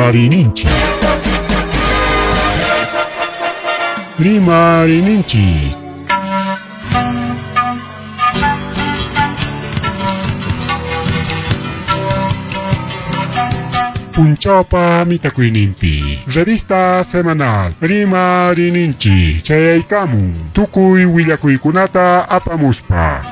Rimarininchik. Rimarininchik. Punchawpa mitakuyninpi revista semanal Rimarininchik chayaykamun tukuy willakuykunata apamuspa.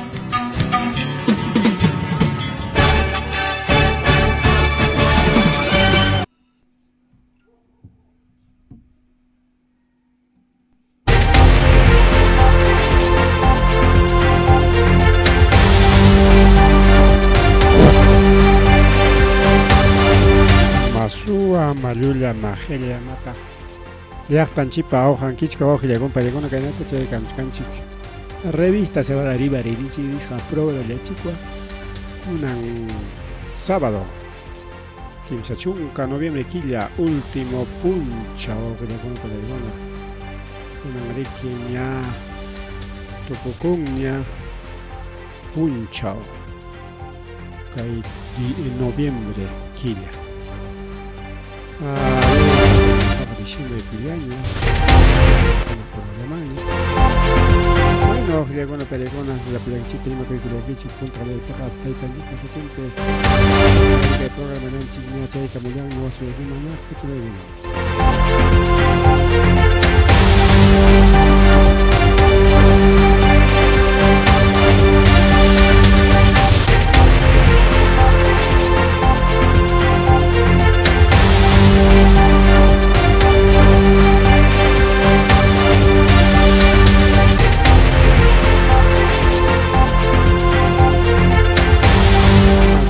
Masuwa, Mallulla, Majella, Mata. Llaqtanchikpa awqan kichka wawqillakuna paykuna kaynata chay kamchkanchik. Revista se va a arriba ririnchik nisqa programa kunan sábado 30 noviembre killa último puncha wawqillakuna paykuna kunan riki ña tukukunña punchaw kay noviembre killa. Diciembre killaña programaña. Bueno, wawqillakuna paykuna llapallanchikta ima kuykullakichik punta qallariypiqa taytanchikpa sutinpi kay programananchik ña chaykamullanña wasiykiman llaqta chayaykiman.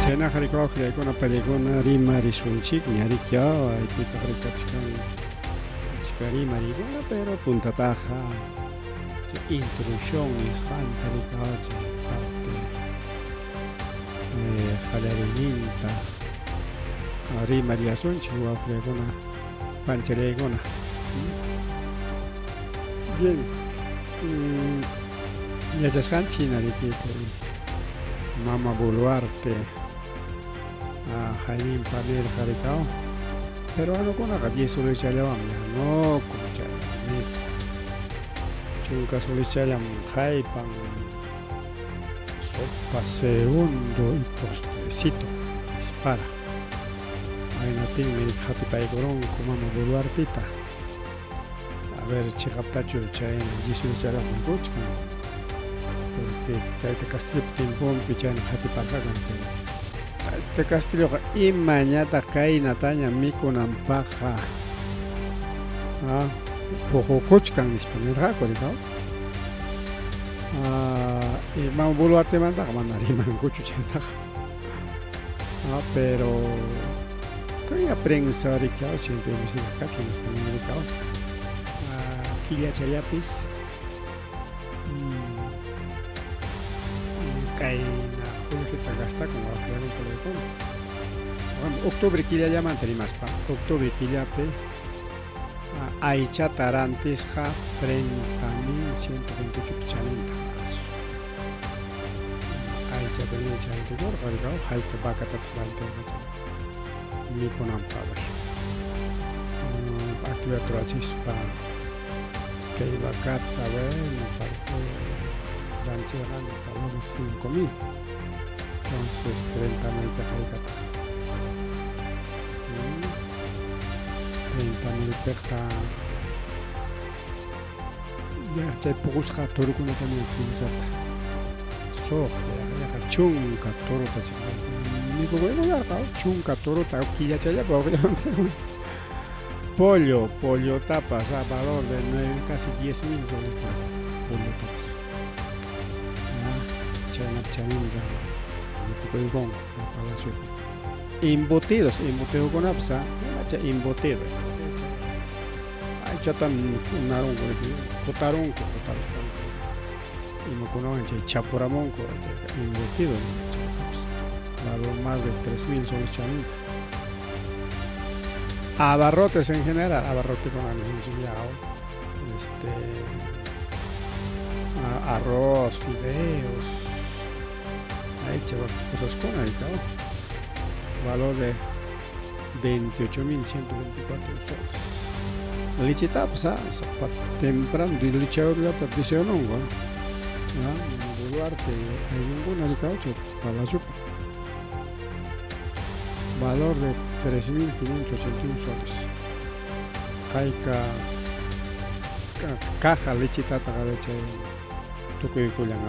Chaynaqa rikuwaqllaykuna paykuna rimarisunchikña riki aypitaq rikachkan achka rimarikuna pero puntataqa chay introducción nisqanta rikawa chay parte qallariyninta rimariasunchik wawqillaykuna panchalaykuna. Bien, yachasqanchik hina riki kay Mama Boluarte Jaiminpa nirqa rikaw peruanokunaqa 10 solischallawanmi yanukun chay mikun chunka solichallam haypan sopa segundo y postrecito dispara maynatinmi qatipaykurunku Mama Boluartita a ver chiqaptachu chayna 10 solischallawan mikuchkan porque tayta Castillopa tiemponpi chayna qatiparqaku. Tayta Castilloqa imañataq kaynataña mikunanpaqqa puqukuchkan nispa nirqaku rikaw. Mama Boluartemantaqa mana rimankuchu chaytaqa. Pero kay prensa rikaw siempre investiga kachkan nispa nin rikaw. Killachallapis kayna qullqita gastakun wawqillanku palaykuna. Bueno, octubre killallamanta rimaspa, octubre killapi aychata rantisqa 30.128 chaninta aychata ña rantikurqa rikaw hayka vacatataq rantirqa chay mikunanpaq a ver actividad rurachispa iskay vacata bueno parte rantirqani valor de 5.000 entonces 30.000 piqa haykataq 30.000 piqa ya chay puqusqa torokunataña kimsata suqta yaqa chunka torota mikukuykularqa chunka torota killachallapi wawqillamanta pollo pollotapas a valor de 9 casi 10.000 soles pollotapas chaynapi chaninta mikukuykun palaciopi embutidos embutidokunapas imacha embutido aychatam narunku kutarunku kutaruspanku imakunawan chay chapuramunku chayqa embutido chaytapas valor más de 3.000 soles chaninta. Abarrotes en general, abarrotekuna nisunchik yaw este arroz, fideos, aycha wakin cosaskuna rikaw valor de 28.124 soles. Lechetapas, sapa temprano lechadorllata deseanunqa. Boluarte ayllunkuna rikawcha Palaciopi. Valor de 3.581 soles. Hayka caja lechitata chay tukuykullan,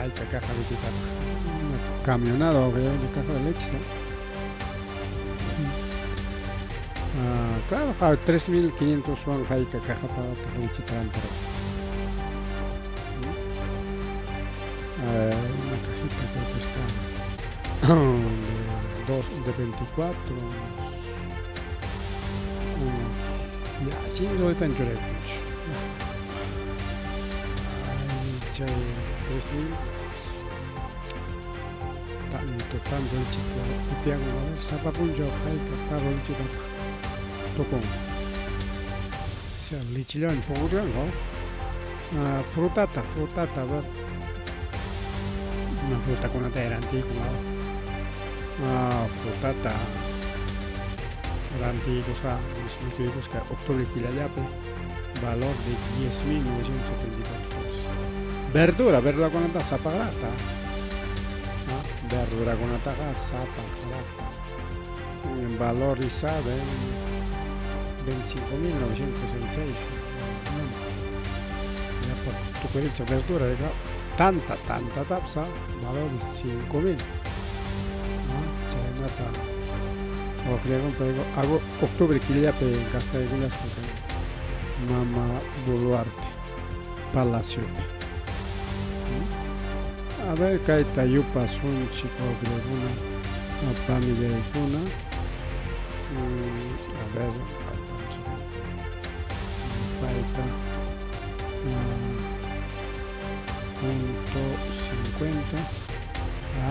hayka caja lechitata. Una camionada de caja de leche. Claro, 3.500 wan hayka cajata lechita rantara. Una cajita creo que está de, dos, de 24, unos, ya, sí, ahorita en churaykunchik. Ay, chay 3.000, tanto, tanto lechita upyan, a ver, sapa punchaw hayka tarro lechita tukun. Lechillawan puqurqanku. Frutata, frutata, a ver. Una frutakunata rantiykun. Frutata rantiykusqa, mikuykusqa octubre killallapi, valor de 10.974 soles. Verdura, verdurakunata sapaqraqta. Verdurakunataqa sapaqraqta. Valorizada en 25.966. Ya por tukuyricha verdura, tanta, tanta tapsa, valor de 5.000. Chaynata hago octubre killapi gastaykulasqa kay Mama Boluarte Palaciopi. A ver, kayta yupasunchik wawqillaykuna, panillaykuna. A ver, payta punto 50 a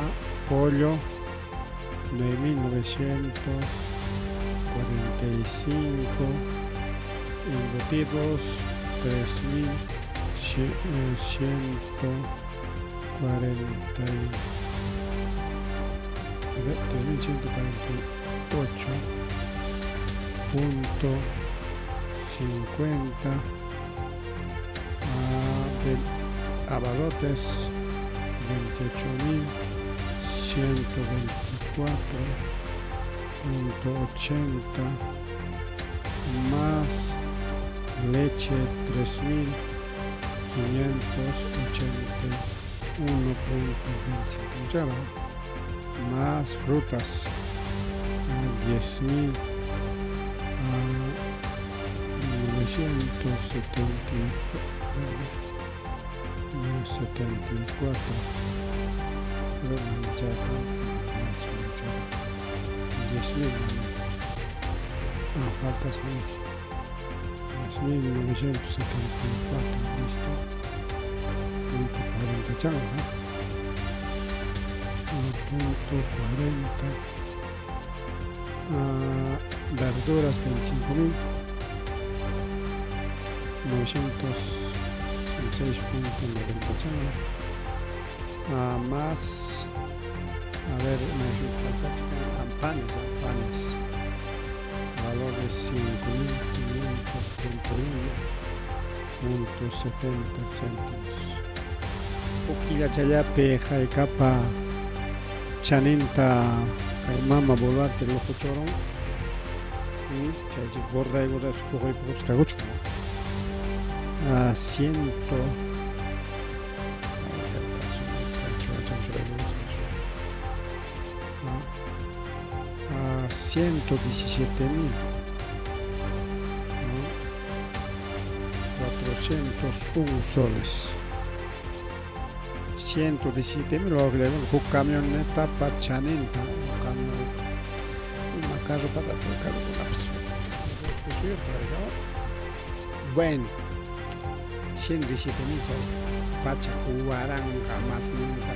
pollo 9.945, embutidos 3.140, 3.148.50, abarrotes 28.124.80 más leche 3.581.25 más frutas 10.000 974, 10.000, falta 10.974, listo, punto 40 changa, punto 40, verduras 25.906.90 changa, más, a ver, panes, panes, valor de 5.531.70 céntimos. Ukillachallapi haykapa chaninta kay Mama Boluarte luquchurun, chaychi gorday gorday puquy puqusqa kakuchkan. Ciento 117.000, 401 soles. 117.000 huk camioneta pa chaninta, camión, una carro para carro. Bueno, 117.000 soles, pachak waranqa masninta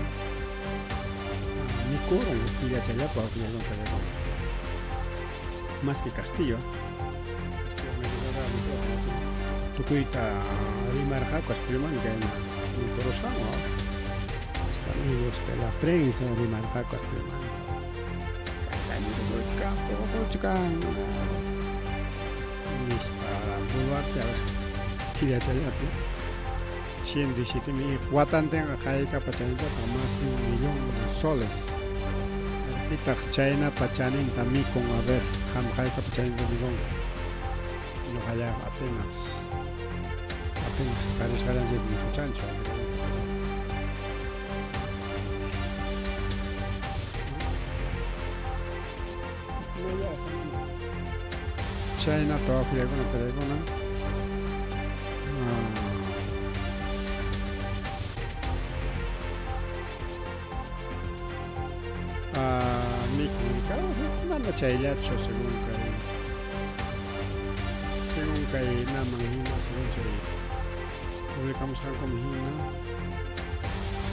mikurun killachallapa. Más que Castillo. Tukuyta rimarqaku Castilloman kayna mikurusqanku, hasta amigos de la prensa rimarqaku Castilloman. puqukuchkan, puqukuchkan nispa Boluarte killachallapi 117 mil watantinqa haykapa chanintataq más de un millón de soles. Pitaq chaynapa chaninta mikun? A ver, qam haykapa chaninta mikunki? Ñuqallaqa apenas apenas tarisqallanchikta mikuchanchu. Chaynata waqllakuna piraykuna. Mikun mana chayllachu según kay naman hina, según chay publicamusqankuman hina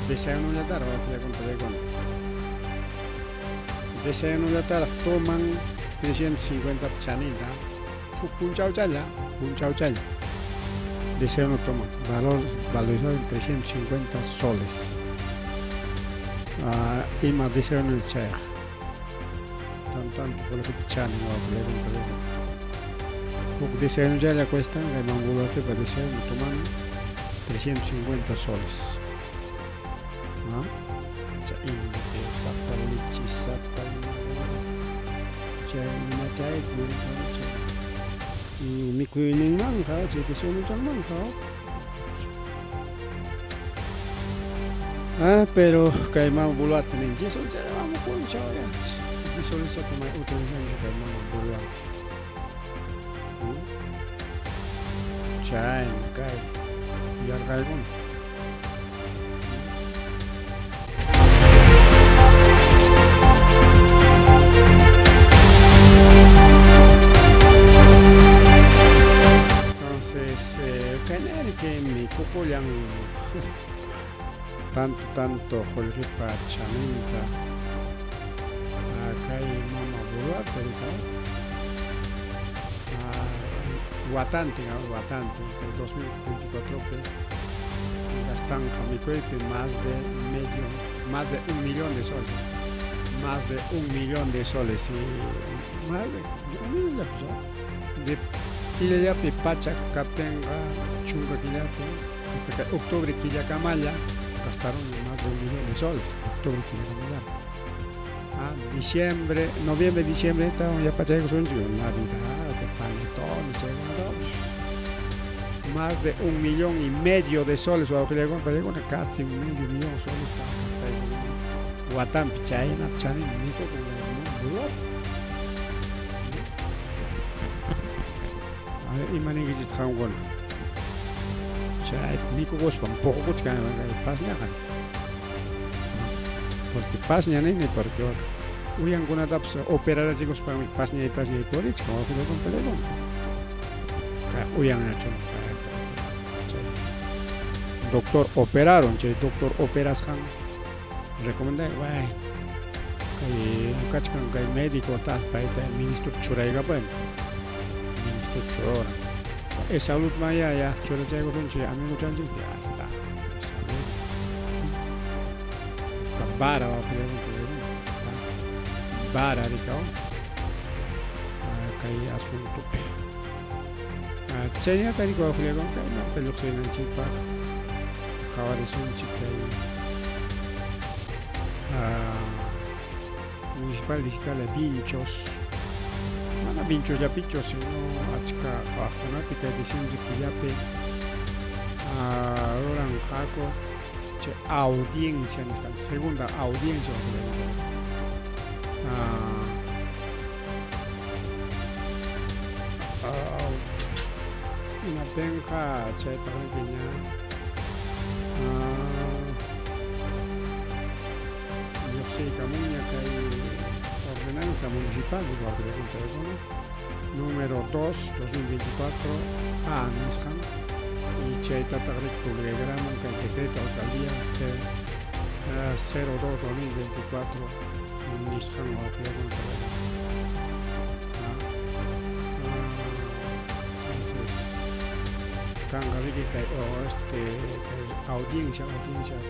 desayunullataraq waqllakuna piraykuna. Desayunullataraq toman 350 chaninta huk punchawchalla, punchawchalla desayuno toman, valor valorizado en 350 soles. Ima desayuno chayqa tanto qullqipi chanin wawqillakuna piraykuna. Huk desayunochalla cuestan kay Mama Boluartepa desayuno toman 350 soles. ¿No? Sapa leche, sapa chay chayku mikuyninmanqa chay desayunuchanmanqa. Pero kay Mama Boluarte nin 10 soles vamos punchaw ya. 10 soles tomay utilizanchu kay Mama Boluarte. Chayna kay yarqaykuna. Entonces, kaynari mikukullan tanto qullqipa chaninta kay Mama Boluarte watantin, watantin kay 2024 gastanqa mikuypi más de medio, más de 1 millón de soles, más de 1 millón de soles y más de un millón de killallapi pachak kaptinqa chunka killapi hasta que octubre killakamalla gastaron más de 1 millón de soles, octubre killakamalla. Diciembre, noviembre, diciembre, ya pachaykusunchik Navidad, panetón, más de 1,5 millones de soles, casi medio millón de soles para gastar watampi chayna chanin mikukun. A ver, ima ninkichikta qamkuna? Chay mikukuspan puqukuchkan pasñaqa. Porque pasña nini, porque uyankunatapas operarachikuspanmi pasñay pasñay purichkan wawqillakuna peleakuna. Uyanñachu chay doctor operaron, chay doctor operasqan recomendar, bueno, kay kachkan kay médico ta payta ministro churaykapani, ministro churan. Salud maya ya churachaykusunchik amiguchanchik ya está. Salud. Está vara wawqillakuna está vara rikaw kay asuntopi. Chaynata rikuy wawqillakuna kaymanta lluqsinanchikpaq qhawarisunchik kay Municipal Digital de Vinchos. Mana Vinchosllapichu sino achka qhawaqkunapi kay diciembre killapi ruranqaku chay audiencia nisqan, segunda audiencia imaptinqa chaypaqriki ña lluqsiykamunña kay ordenanza municipal número 2 2024 A nisqan y chaytataq riki publicamun kay decreto alcaldía 02 2024 nisqan wawqillakuna. Entonces kanqa riki kay kay audiencia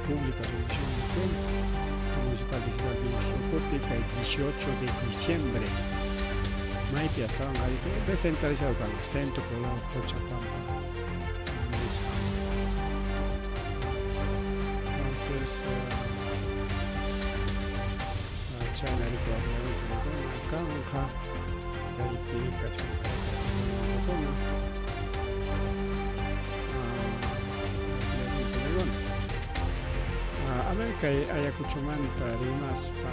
pública rendición de cuentas municipal digital Vinchos kay 18 de diciembre. Maypi astawan qariki descentralizado kanqa centro poblado Qochapampa nisqa. Entonces, chayna riki wawqillanchik kanqa kaypi kachkan kuna. A ver, kay Ayacuchomanta rimaspa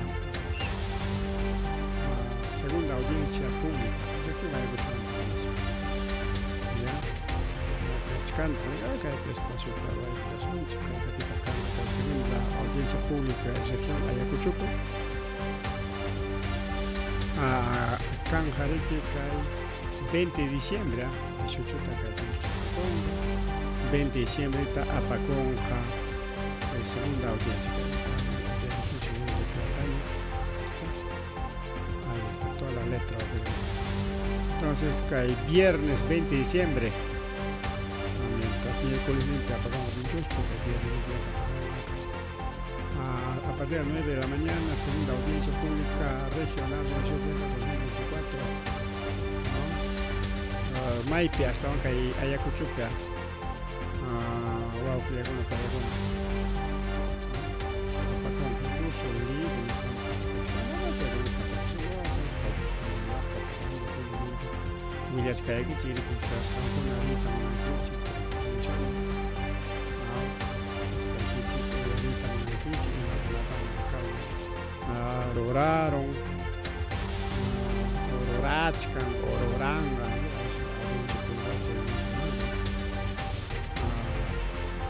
segunda audiencia pública región Ayacuchomanta rimaspa ya kachkanta kaypi espaciota ruwaykullasunchik kaypitaq kanqa kay segunda audiencia pública región Ayacuchopi kanqa riki kay 20 de diciembre 18 ta kay apakunqa 20 de diciembre ta apakunqa kay segunda audiencia. Ahí está toda la letra. Entonces, kay viernes 20 de diciembre. Mientras miércoles 20 apagamos porque viernes 20 apagamos. A partir de las 9 de la mañana, segunda audiencia pública regional de 2024. ¿No? Maypi astawan kay Ayacuchopi wawqillakuna paykuna apakunqa incluso libre nisqanpas kachkan willachkaykichik quizás qamkuna riyta munankichik nispaykichik riyta munankichik imakunatan ruraron rurachkan o ruranqa.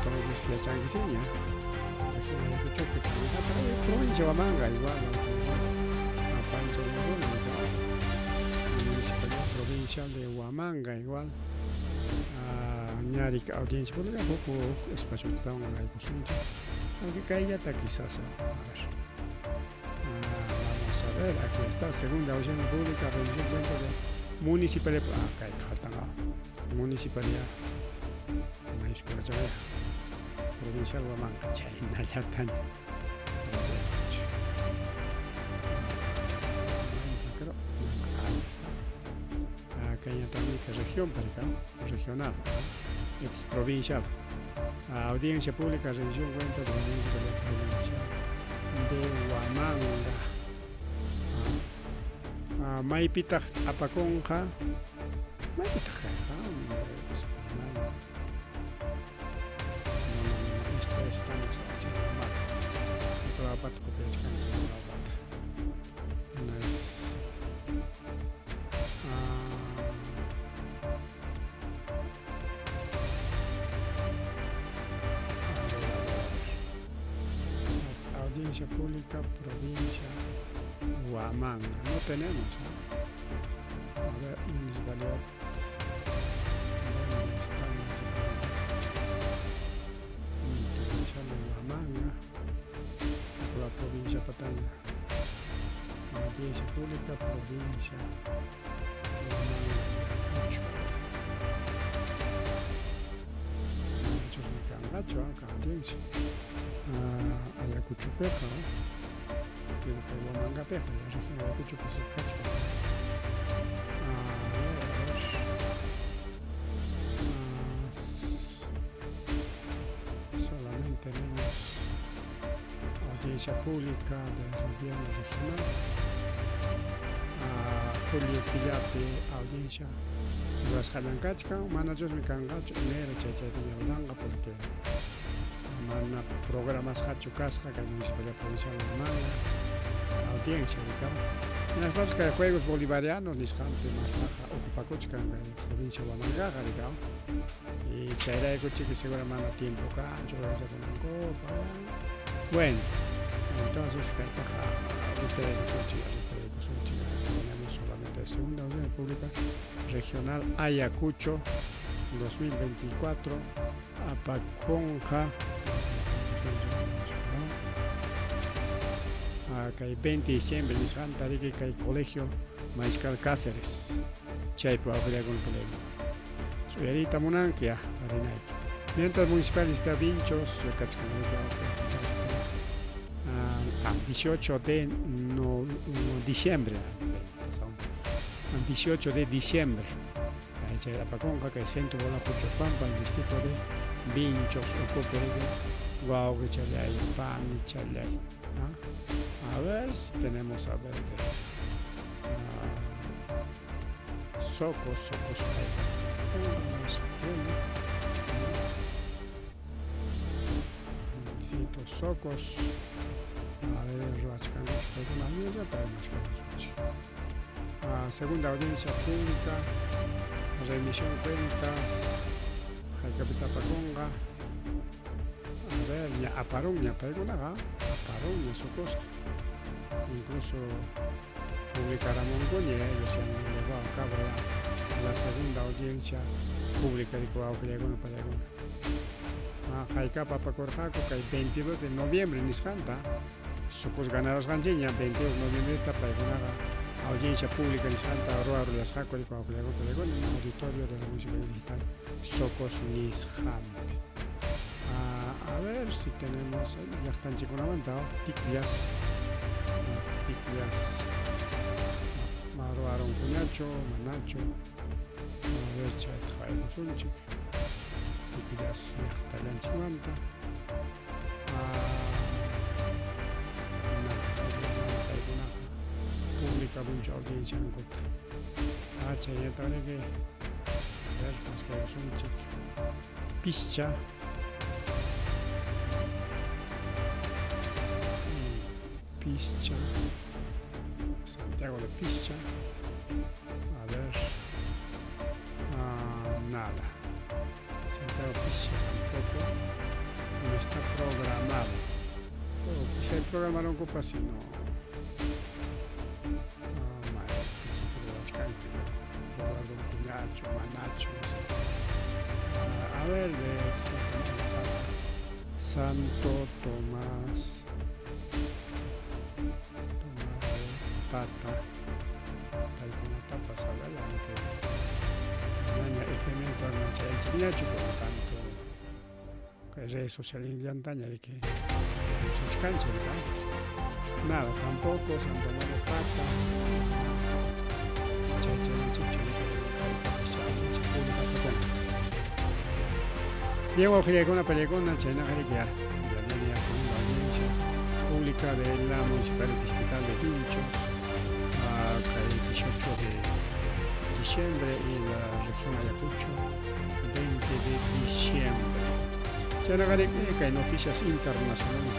Entonces yachankichikña región Ayacuchopi provincia Huamanga igual panchayakuna municipalidad provincial de Huamanga igual ñarik audiencia pública huk espaciotawan haykusunchik aunque kayllata quizás. A ver, vamos a ver, aquí está segunda audiencia pública rendición cuenta de municipalidad, kay faltan municipalidad mayúscula chay provincial Huamanga chaynallataña creo ahí está kayñataqmi región para acá regional ex provincial audiencia pública rendición cuenta de la municipalidad provincial de Huamanga. Maypitaq apakunqa maypitaq kayqa no, esto estamos haciendo mal. Otro copiachkanchik apata no es a ver, a ver, a ver. Audiencia pública provincia Huamanga no tenemos, ¿no? A ver, municipalidad, ¿dónde está municipalidad? Provincia de Huamanga, la provincia Pataña, audiencia pública provincia Huamanga Ayacucho kanqachu audiencia Ayacuchopiqa digo kay Huamangapiqa ya región Ayacuchopi kachkan. A ver, a ver. Solamente tenemos audiencia pública del gobierno regional. Julio killapi audiencia rurasqallan kachkan manachusmi kanqachu enero chay chaypiña ruranqa porque mana programasqachu kasqa kay municipalidad provincial de Huamanga audiencia rikaw. Hinaspapas kay Juegos Bolivarianos nisqanpi mastaqa ocupakuchkan kay provincia Huamangaqa rikaw y chayrayku chiki seguro mana tiempo kanchu organizakunankupaq. Bueno, entonces kaytaqa ritaraykusunchik ritaraykusunchik. Tenemos solamente segunda audiencia pública regional Ayacucho 2024 apakunqa kay 20 de diciembre nisqanta riki kay colegio Mariscal Cáceres chaypi wawqillakuna uyariyta munanki ya rinayki mientras municipalidad Vinchos kachkan 18 de no, diciembre. 18 de diciembre. Chay apakunqa kay Centro Bola Pampa, el distrito de Vinchos, ukupi wawqichalay, panichalay. A ver si tenemos, a ver, de Socos, Socos, no se tiene. Distrito Socos. A ver, segunda audiencia pública, rendición de cuentas, haykapitapakunqa. A ver, ña aparunña paykunaqa, aparunña Socos. Incluso publicaramunkuña, ellos ya han llevado a cabo ya la segunda audiencia pública de wawqillakuna paykuna. Haykapa apakurqaku kay 22 de noviembre nisqanta, Socos ganarasqanchikña 22 de noviembre paykunaqa audiencia pública nisqanta ruwarullasqaku wawqillakuna paykuna en auditorio de la Municipalidad Digital Socos nisqanpi. A ver si tenemos llaqtanchikkunamanta Ticllas, Ticllas ruwarunkuñachu manachu, a ver chayta qhawaykusunchik Ticllas llaqtallanchikmanta. Paykunaqa publicamunchu audienciankuta. Chayñataqriki, a ver maskaykusunchik Pischa. Pischa, Santiago de Pischa, a ver, nada, Santiago Pischa tampoco, no está programado, o quizá el programa no ocupa sino, manacho, no sé. A ver, de Santo Tomás Pata, paykunatapas adelante, manaña FM chayachikñachu, por lo tanto kay redes sociales llantaña riki lluqsichkanchik, nada, tampoco Santo Tomás de Pata, chayachinchikchu. Bien, wawqillakuna paykuna, chaynaqa riki ya viene la segunda audiencia pública de la Municipalidad Distrital de Vinchos, el 18 de diciembre, y la región Ayacucho, 20 de diciembre. Chaynaqa riki kay noticias internacionales.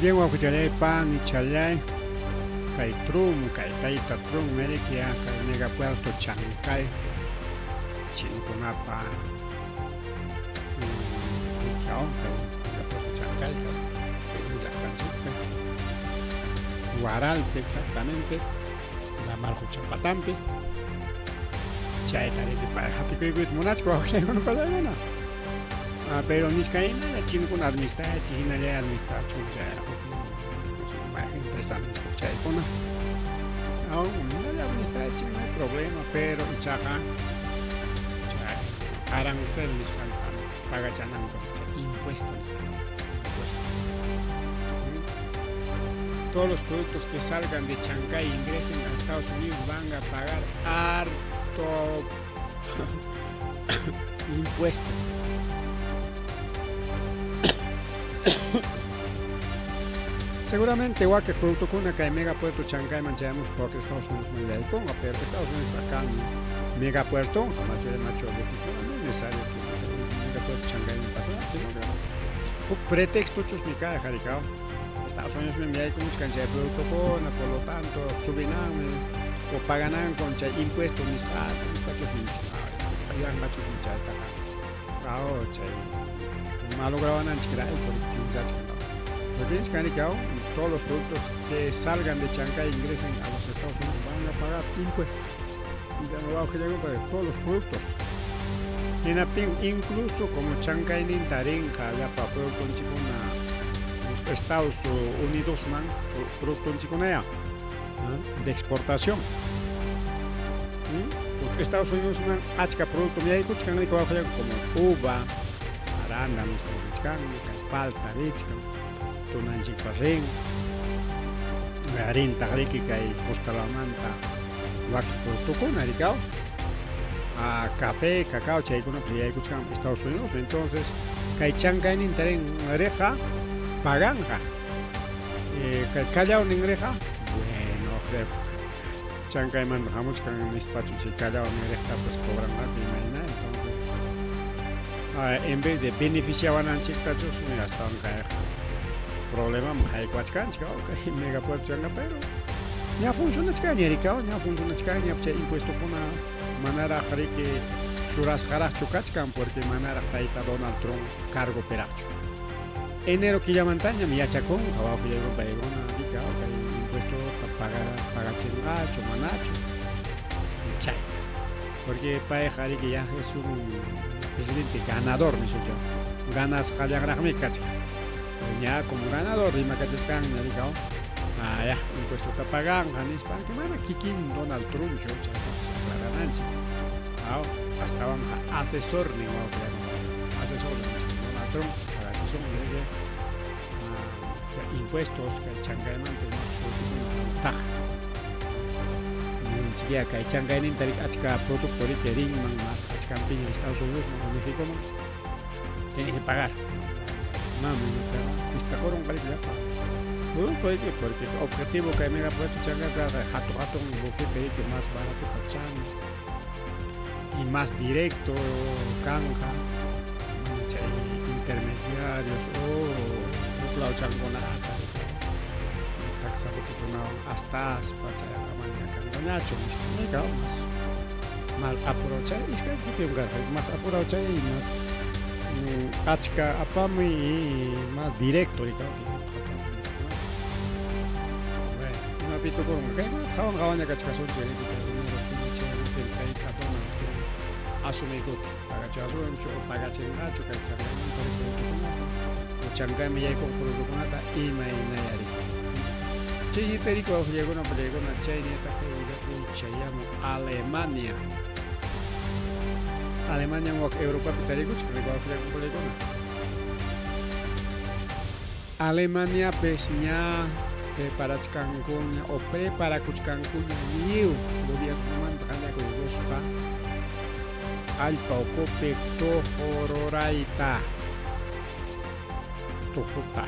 Bien, wawqichalay, panichalay, kay Trum, kay tayta Trum, merikia, kay Megapuerto Chancay, chinokunapa, kay Megapuerto Chancay, kay llaqtanchikpi, Huaralpi exactamente, la Marjuchapatampi, chayta riki pay hapikuykuyta munachka wawqillaykuna paykuna. Pero nichkayna chinukuna administrachi, hinalla administrachun chay empresa chaykuna. Hinalla administrachi, no hay problema, pero ichaqa chay arancel nisqanta pagachananku chay impuesto nisqan, impuesto. Todos los productos que salgan de Chancay e ingresen a Estados Unidos van a pagar harto impuesto. Seguramente igual que producto kuna kay Megapuerto Chancay manchayamos porque Estados Unidos no yaykunqa, pero Estados Unidos acá Megapuerto, macho de macho de no es necesario que Megapuerto Chancay no pasa nada, sino que un pretexto chusmi kay jaricao. Estados Unidos me yaykun chay producto kuna, por lo tanto subinanmi o paganan con chay impuesto nisqata, chusmi yanqa chusmi chaytaqa. Chay malograwananchikrayku piensachkan. Porque todos los productos que salgan de Chancay e ingresen a los Estados Unidos van a pagar impuestos. Wawqillakuna todos los productos. Hinaptin incluso como chankayninta rinqa llapa productonchikkuna Estados Unidosman productonchikkunaya de exportación. Porque Estados Unidosman achka producto yaykuchkan riki wawqillakuna como uva, arándanos richkanmi, kay palta richkan, tunanchikpa rin, rintaq riki kay costa lawmanta wakin productokuna rikaw, café, cacao chaykunapas yaykuchkan Estados Unidos. Entonces kay chankayninta rin riqa paganqa. Kay Callao riqa, bueno, creo chankaymanta hamuchkan nispachu chay Callao riqtapas cobranqaku imayna. Entonces en vez de beneficiawananchiktachusmi astawan kayqa problemaman haykuwachkanchik kay megapuerto chanka, pero ña funcionachkanña rikaw, ña funcionachkanña chay impuestokuna manaraq riki churasqaraqchu kachkan porque manaraq tayta Donald Trump cargo piraqchu. Enero killamantañam yachakunqa wawqillaykuna paykuna rikaw kay impuestota pagachinqachu manachu chay, porque payqa riki ya es un presidente ganador nisucha, ganasqallanraqmi kachkan, ña como ganador rimakachachkanña rikaw, ya impuestota paganqa nispa, aunque mana kikin Donald Trump chaytapas aclarananchik, astawanqa asesornin wawqillakuna, asesor Donald Trump pagachisun riki impuestos kay chankaymanta imapas productokuna taqa ya kay chankayninta riki achka producto riki rinman mas achkanpiña Estados Unidosman o Mexicoman tiene que pagar mama cuestakurunqa riki llapa producto riki, porque objetivo kay megapuerto chankaqa hatun hatun buquepi riki mas baratota chan y más directo kanja mana chay intermediarios o huk law chankunata taxa buquekunawan astaspa chayqa mana kanqañachu nispa mas mal apurado chay iskay kutiyum karqa mas apurado chay mas achka apamuy y más directo rikaw. Bueno, imapi tukurunqa kaykunata qhawan qhawaña kachkasunchik riki kay enero killa chaymupim tayta Donald Trump asumiykuta pagachasunchu o pagachinqachu kay chankaymanta productokunata o chankayman yaykuq productokunata imaynayari. Chaynita riki wawqillakuna pachaykuna chaynita kay willakuy chayamun Alemania. Alemania wak Europapi tarikuchkan riki wawqillakuna pachaykuna. Alemaniapis ña preparachkankuña o preparakuchkankuña lliw gobiernomanta qallaykuspa allpa ukupi tuqu rurayta, tuquta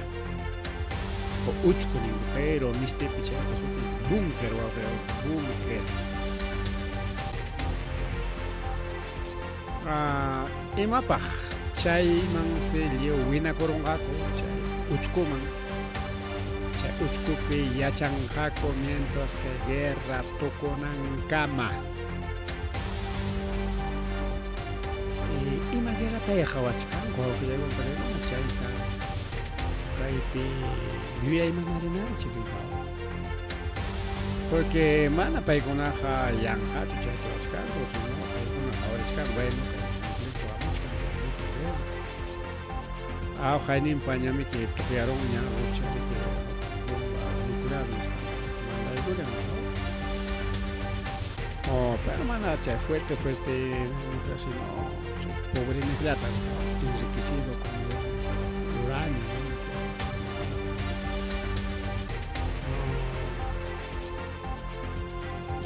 o uchku ninku, pero mistipi chayqa sutin búnker wawqi, búnker. Imapaq chaymansi lliw winakurunqaku chay uchkuman, chay uchkupi yachanqaku mientras que guerra tukunankama. Ima guerrataya qhawachkanku wawqillaykuna pachaykuna chayta kaypi yuyaymanarinanchin rikaw, porque mana paykunaqa yanqachu chayta ruwachkanku, sino paykuna qhawarichkanku bueno kay conflicto hamuchkan, conflicto guerra awqayninpa ñamiki tuqyarunña Rusia riki bomba nuclear nisqa mandaykullan, oh, pero mana chay fuerte fuerte nuclear, sino pobre niqllata enriquecido con uranio, ¿no?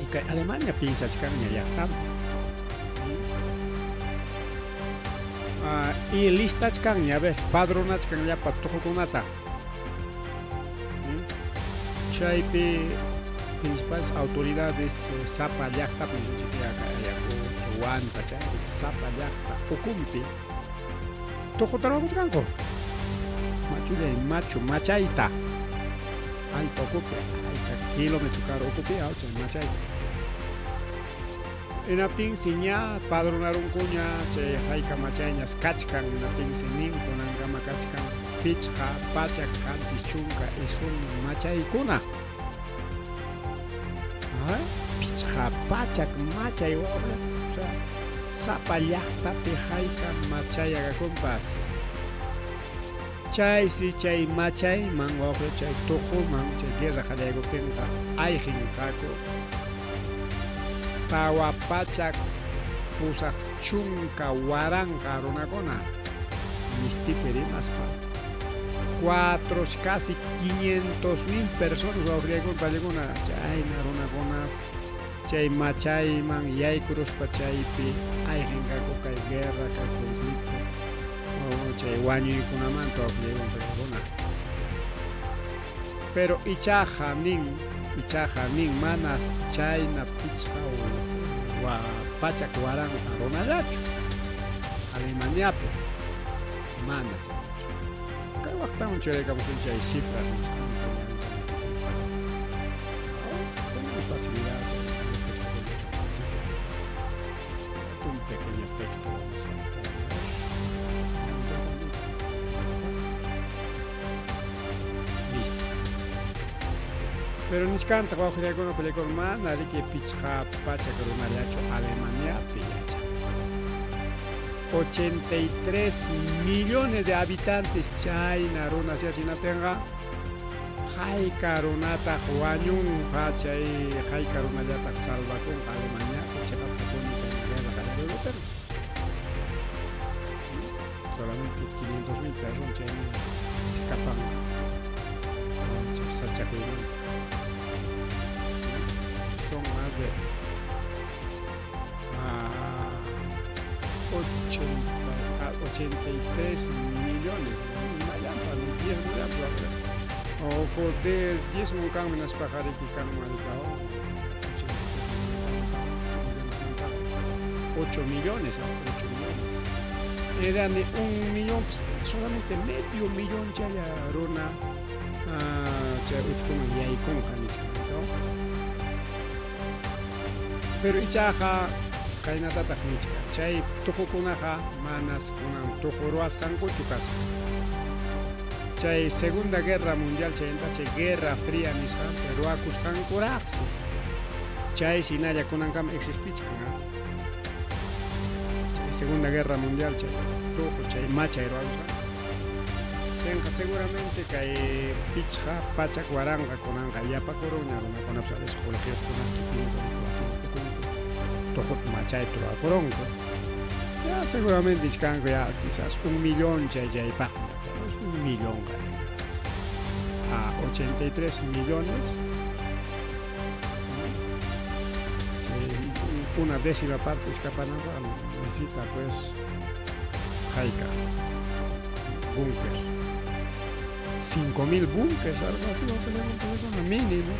Y kay Alemania piensachkanña llaqtanpi y listachkanña, a ver, padronachkan llapa tuqukunata chaypi principales autoridades sapa llaqtapi Ayacucho, Huanta, chaypi sapa llaqta ukumpi tuquta ruwakuchkanku machullay machu machayta allpa ukupi ayka kilómetro karu ukupi chay machayta. Hinaptinsi ña padronarunkuña chay hayka machayñas kachkan, hinaptinsi nin kunankama kachkan 579 machaykuna. 500 machay wawqa, o sea, sapa llaqtapi hayka machay agakunpas. Chaysi chay machayman wawqa chay tuquman chay guerra qallaykuptinqa ayqinqaku 480,000 runakuna mistipi rimaspa. Cuatro, casi 500,000 personas wawqillaykuna paykuna chayna runakunas chay machayman yaykuruspa chaypi ayqinqaku kay guerra, kay conflicto chay wañuykunamanta wawqillaykuna paykuna. Pero ichaqa nin manas chayna 500,000 runallachu Alemaniapi, mana chaynachu. Kay waqtaman churaykamusun chay cifras nisqanta. Tenemos facilidad. Un pequeño texto vamos a poner. Listo. Pero nichkanta wawqillaykuna paykuna mana riki 500 runallachu Alemaniapi yachan. 83 millones de habitantes chayna runas yachinatinqa hayka runataq wañunqa chay hayka runallataq salvakunqa Alemaniapi chiqaptapuni kay guerra qallariruptin. Solamente 500,000 personas chayna escapan chay sachakuymanta. Son más de 83 millones, mayampa, 10 millones, o de 10 munkanmi naspajariki kanman 8 millones, 8 millones. Eran de 1 millón, pues, solamente medio millón chaya runa chay uchkuman yaykunqa nichkan, ¿no? Pero ichaqa kaynatataq nichkan, chay tuqukunaqa manas kunan tuqu ruwasqankuchu kasqa. Chay Segunda Guerra Mundial chaymanta chay Guerra Fría nisqanpi ruwakusqankuraqsi. Chay shinalla kunankama existichkan, ¿ah? Chay Segunda Guerra Mundial chay tuqu chay machay ruwakusqanku. Chayqa seguramente kay 500,000 kunanqa yapakurunña runakunapas a veces qullqiyuqkuna kikinku wasinku tuqut machayta ruwakurunku. Ya seguramente ichkanku ya quizás 1 millón chay chaypaqña, pero es 1 millón a 83 millones, una décima parte escapananpaq necesita pues hayka búnker, 5,000 búnkers, algo así, wawqillaykuna mínimo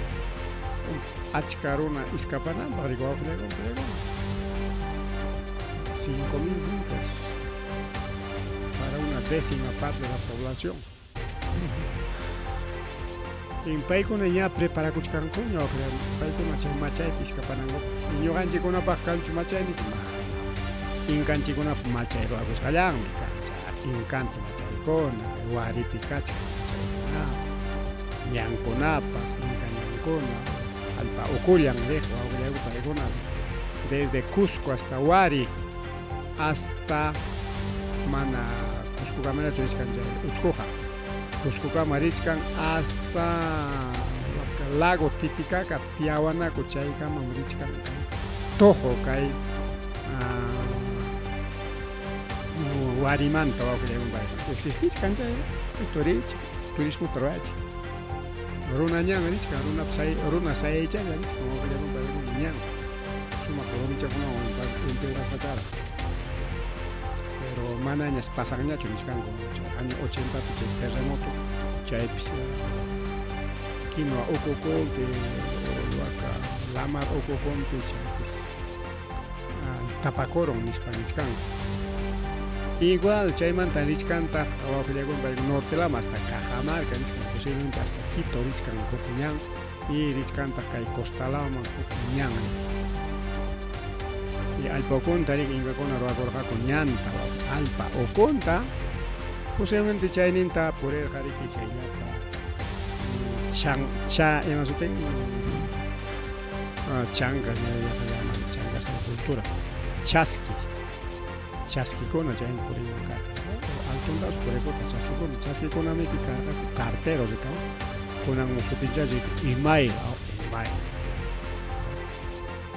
achka runa escapananpaq riki wawqillaykuna paykuna 5,000 búnkers para una décima parte de la población. Paykuna ña preparakuchkankuña wawqillaykuna, paykuna chay machaypi escapanankupaq. Ñuqanchikkunapaq kanchu machayninchik? Mana. Inkanchikkunapaq machay ruwakusqallanmi kancha, inkanpi machaykuna, kay Waripi kachkan machaykuna, ñankunapas, inka ñankuna, allpa ukullan riq wawqillaykuna paykuna desde Cusco hasta Wari, hasta mana Cuscokamarachu richkan chay uchkuqa. Cuscokama richkan hasta lago Titicaca, Tiahuanaco chaykamam richkan tuqu kay Warimanta wawqillaykuna paykuna. Existichkan chay turismota ruwachik. Runa ñan richkan, runa sayaychalla richkan wawqillaykuna paykuna ñan. Sumaq rumichakunawan integrasqa chara. Pero manañas pasanñachu nichkanku chay año 80pi chay terremoto chaypis quinua ukukunpi waka lamar ukukunpi chaypis tapakurun nispa nichkanku. Igual chaymanta richkantaq wawqillaykuna paykuna norte lama hasta Cajamarca richkan, posiblemente hasta Quito richkan huk ñan y richkantaq kay costa lawman huk ñan. Y allpa ukunta riki inkakuna ruwakurqaku ñanta, allpa ukunta posiblemente chayninta purirqa riki chayllata chan cha ima sutin Chankas llaman chankas cultura. Chaski. Chaskikuna chaymi purinman karqa. Altuntapas purikuta chaskikuna. Chaskikunamiki karqaku cartero rikaw. Kunan sutichanchik email, email.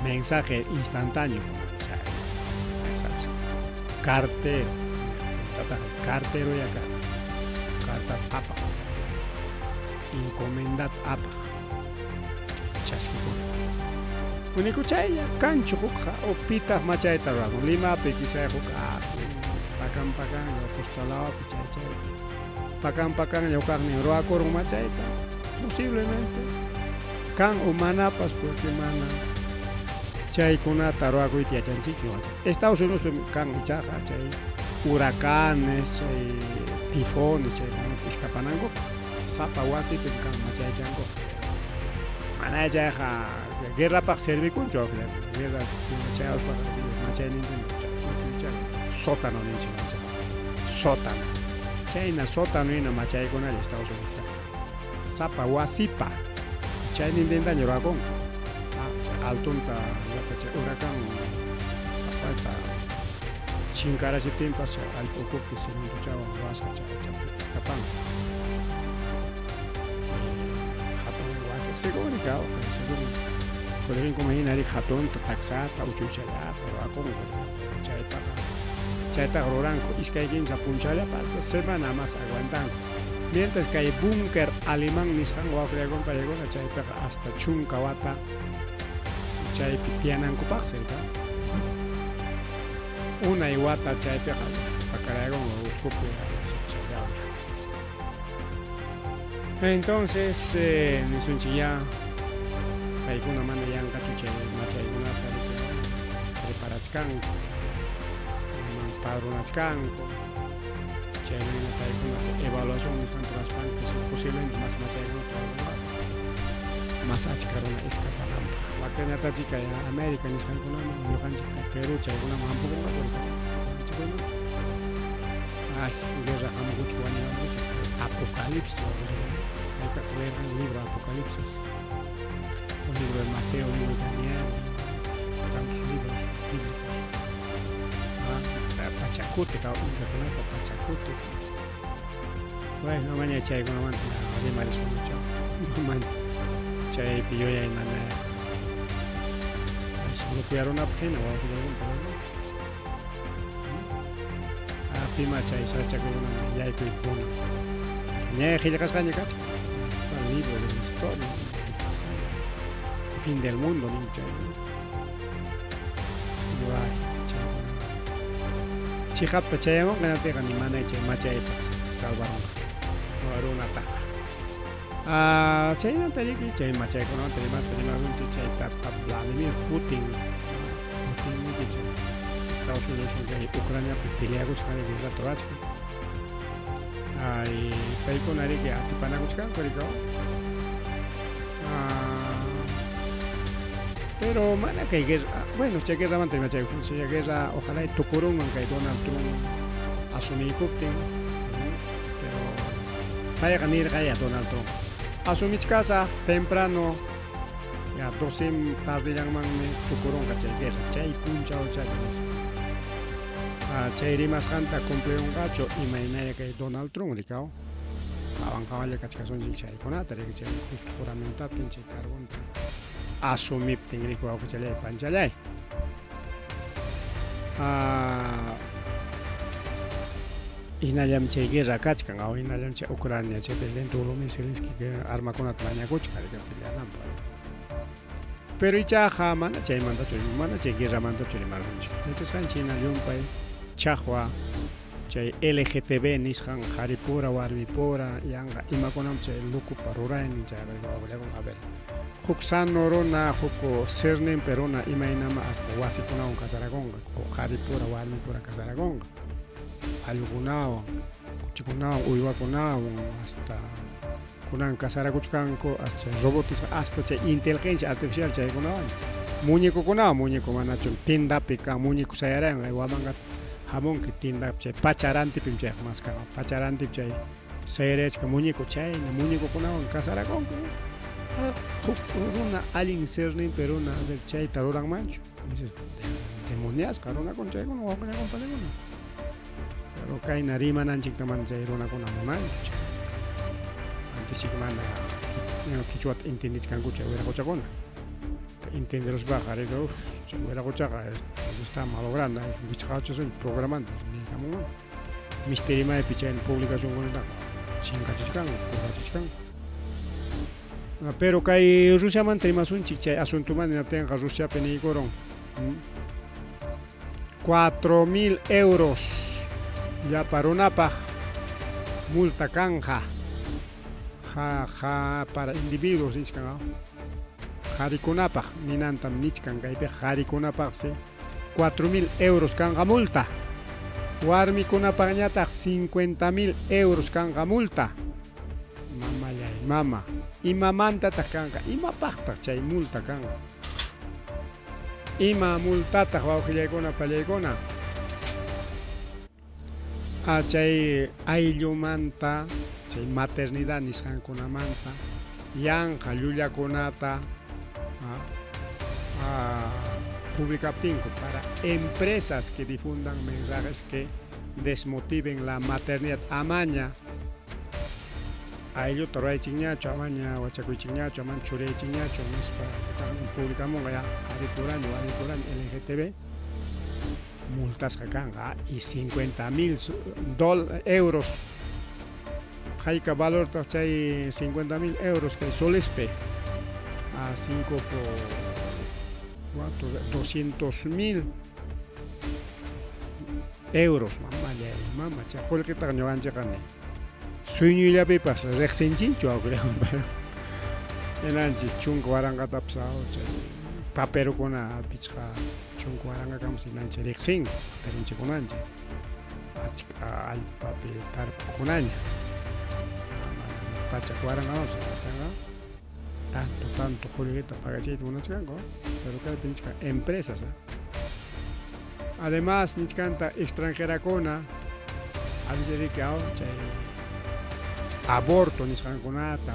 Mensaje instantáneo. Chay mensaje. Cartero. Cartero ya karqa. Carta apaq. Encomendat apaq. Chaskikuna. Uniku chaylla kanchu hukqa o pitaq machayta rurakun Limapi quizá huk pakan pakanlla Costalawapi chay chaypi pakan pakanlla hukaqnin ruwakurun machayta posiblemente kan o manapas porque mana chaykunata ruwakuyta yachanchikchu. Estados Unidospi kan ichaqa chay huracanes, chay tifones chaykunamanta escapanankupaq sapa wasipim kan machaychankuqa. Mana chayqa guerrapaq servikunchu guerra chayaspaqa machaynintin sótano ninchik sótano. Chayna sótano hina machaykunalla Estados Unidospiqa. Sapa wasipa chaynintintaña ruwakunku. Altunta llapa chay huracán apayta chinkarachiptinpas allpa ukupi cementochawan ruwasqa chaychapi escapanku. Hatun waki seguro seguro coleginkuna hina hatunta taksata uchuychallata ruwakunku chaytaqa chaytaqa ruranku iskay kimsa punchawllapa hasta semana más aguantanku. Mientras kay búnker alemán nisqan wawqillakuna chaypiqa hasta chunka wata chaypi tiyanankupaqsi rika. Unay wata chaypiqa pakaraykunku uchkupi. Entonces nisunchik ya paykuna mana yanqachu chay machaykunata preparachkanku, padronachkanku, chayman paykuna evaluación nisqanta ruwaspanku posiblemente mas machaykunata ruwanqaku mas achka runa escapananpaq. Wakinñatachik kay América nisqankunaman ñuqanchik kay Perú chaykunaman hampukunqaku. Ay, guerra hamukuchuk wañuyankuchik Apocalipsis. Hayka leerqan libro Apocalipsis, un libro de Mateo, un libro de Daniel, tantos libros bíblicos. Pachakutik, inkakunapa Pachakutik. Bueno, maña chaykunamanta rimarisunchu. Maña chaypi yuyay mana lukuyarunapaq hina wawqillakuna. Pima chay sachakuykunaman yaykuyta munan. Ña qillqasqaña kachkan. Libro de la historia. Fin del mundo nin chay. Ay, chaykuna. Chiqapta chayamunqa hinaptinqa ni mana chay machaypas salvarunqa runataqa. Chaynata riki chay machaykunamanta rimaspa rimasunchik chay tata Vladimir Putin. Putin niki chay Estados Unidos kay Ucraniapi peleakuchkan guerrata ruwachkan. Ay, paykuna riki atipanakuchkanku riki. Pero mana kay guerra, bueno, chay guerramanta rimachaykusun, chay guerra ojalá tukurunman kay Donald Trump asumiykuptin, pero payqa nirqaya Donald Trump asumichkasaq temprano ya 12 tardillanmanmi tukurunqa chay guerra, chay punchaw chay chay rimasqanta cumplirunqachu imaynaya kay Donald Trump rikaw. Qawan qawalla kachkasunchik chaykunata riki chay justo juramentaptin chay cargonta asumiptin riki wawqichalay panchalay. Hinallam chay guerra kachkan, hinallam chay Ucrania chay presidente Volodymyr Zelensky armakunata mañakuchkan riki peleananpaq. Pero ichaqa mana chaymantachu, mana chay guerramantachu rimarunchik. Yachasqanchik hina llumpay chaqwa chay LGTB nisqan qharipura warmipura yanqa imakunam chay lukupa ruraynin chay wawqillakuna. A ver, huk sano runa, huk sirninpi runa imaynama hasta wasikunawan casarakunqa o qharipura warmipura casarakunqa, allqukunawan, kuchikunawan, uywakunawan, hasta kunan casarakuchkanku hasta robots, hasta chay inteligencia artificial chaykunawan, muñecokunawan, muñeco manachu tindapi kan muñeco sayarayan wamanqa hamunki tindapi chay pacharantipim chayqa mas kanqa pacharantipi chay sayarayachkan muñeco chayna muñecokunawan casarakunku. Huk runa allin sirninpi runa a ver chayta ruranmanchu. Dices, demoniasqa runakuna chaykuna wawqillakuna panikuna. Pero kayna rimananchikta mana chay runakuna munanchu chay. Antisik mana quichuata entendichkankuchu chay wiraqochakuna. Entenderuspaqa riki uf chay wiraqochaqa está malogrando wichqachisun programanta niykamunman. Misterimaypi chayna publicacionkunataqa chinkachichkanku, purmachichkanku. Pero kay Rusiamanta rimasunchik chay asuntomanta hinaptinqa Rusiapi niykurun 4000 euros llapa runapaq multa kanqa ja, ja para individuos nichkan qharikunapaq ninantam nichkan kaypi qharikunapaqsi 4000 euros kanqa multa warmikunapaqñataq 50.000 euros kanqa multa mamallay mama imamantataq kanqa imapaqtaq chay multa kanqa ima multataq wawqillaykuna pallaykuna a chay ayllumanta chay maternidad nisqankunamanta yanqa llullakunata publicaptinku para empresas que difundan mensajes que desmotiven la maternidad amaña aylluta ruraychikñachu amaña wachakuychikñachu amaña churiychikñachu nispa publicamunqa ya qharipuraña warmipuraña LGTB multasqa kanqa y 50.000 euros hayka valortaq chay 50.000 euros kay solespi a 5 por 4 200.000 euros mamallay mama chay qullqitaqa ñuqanchikqa ni sueñoyllapipas riqsinchikchu pero hinanchik chunka waranqatapas chay paperukuna pichqa chunka waranqakamas hinanchik riqsinku paperunchikkunanchik achka allpapi tarpuqkunaña mana pachak waranqamanpas hinaptinqa tanto tanto qullqita pagachiyta munachkanku pero kaypi nichkan empresas además nichkanta extranjerakuna a veces riki chay aborto nisqankunata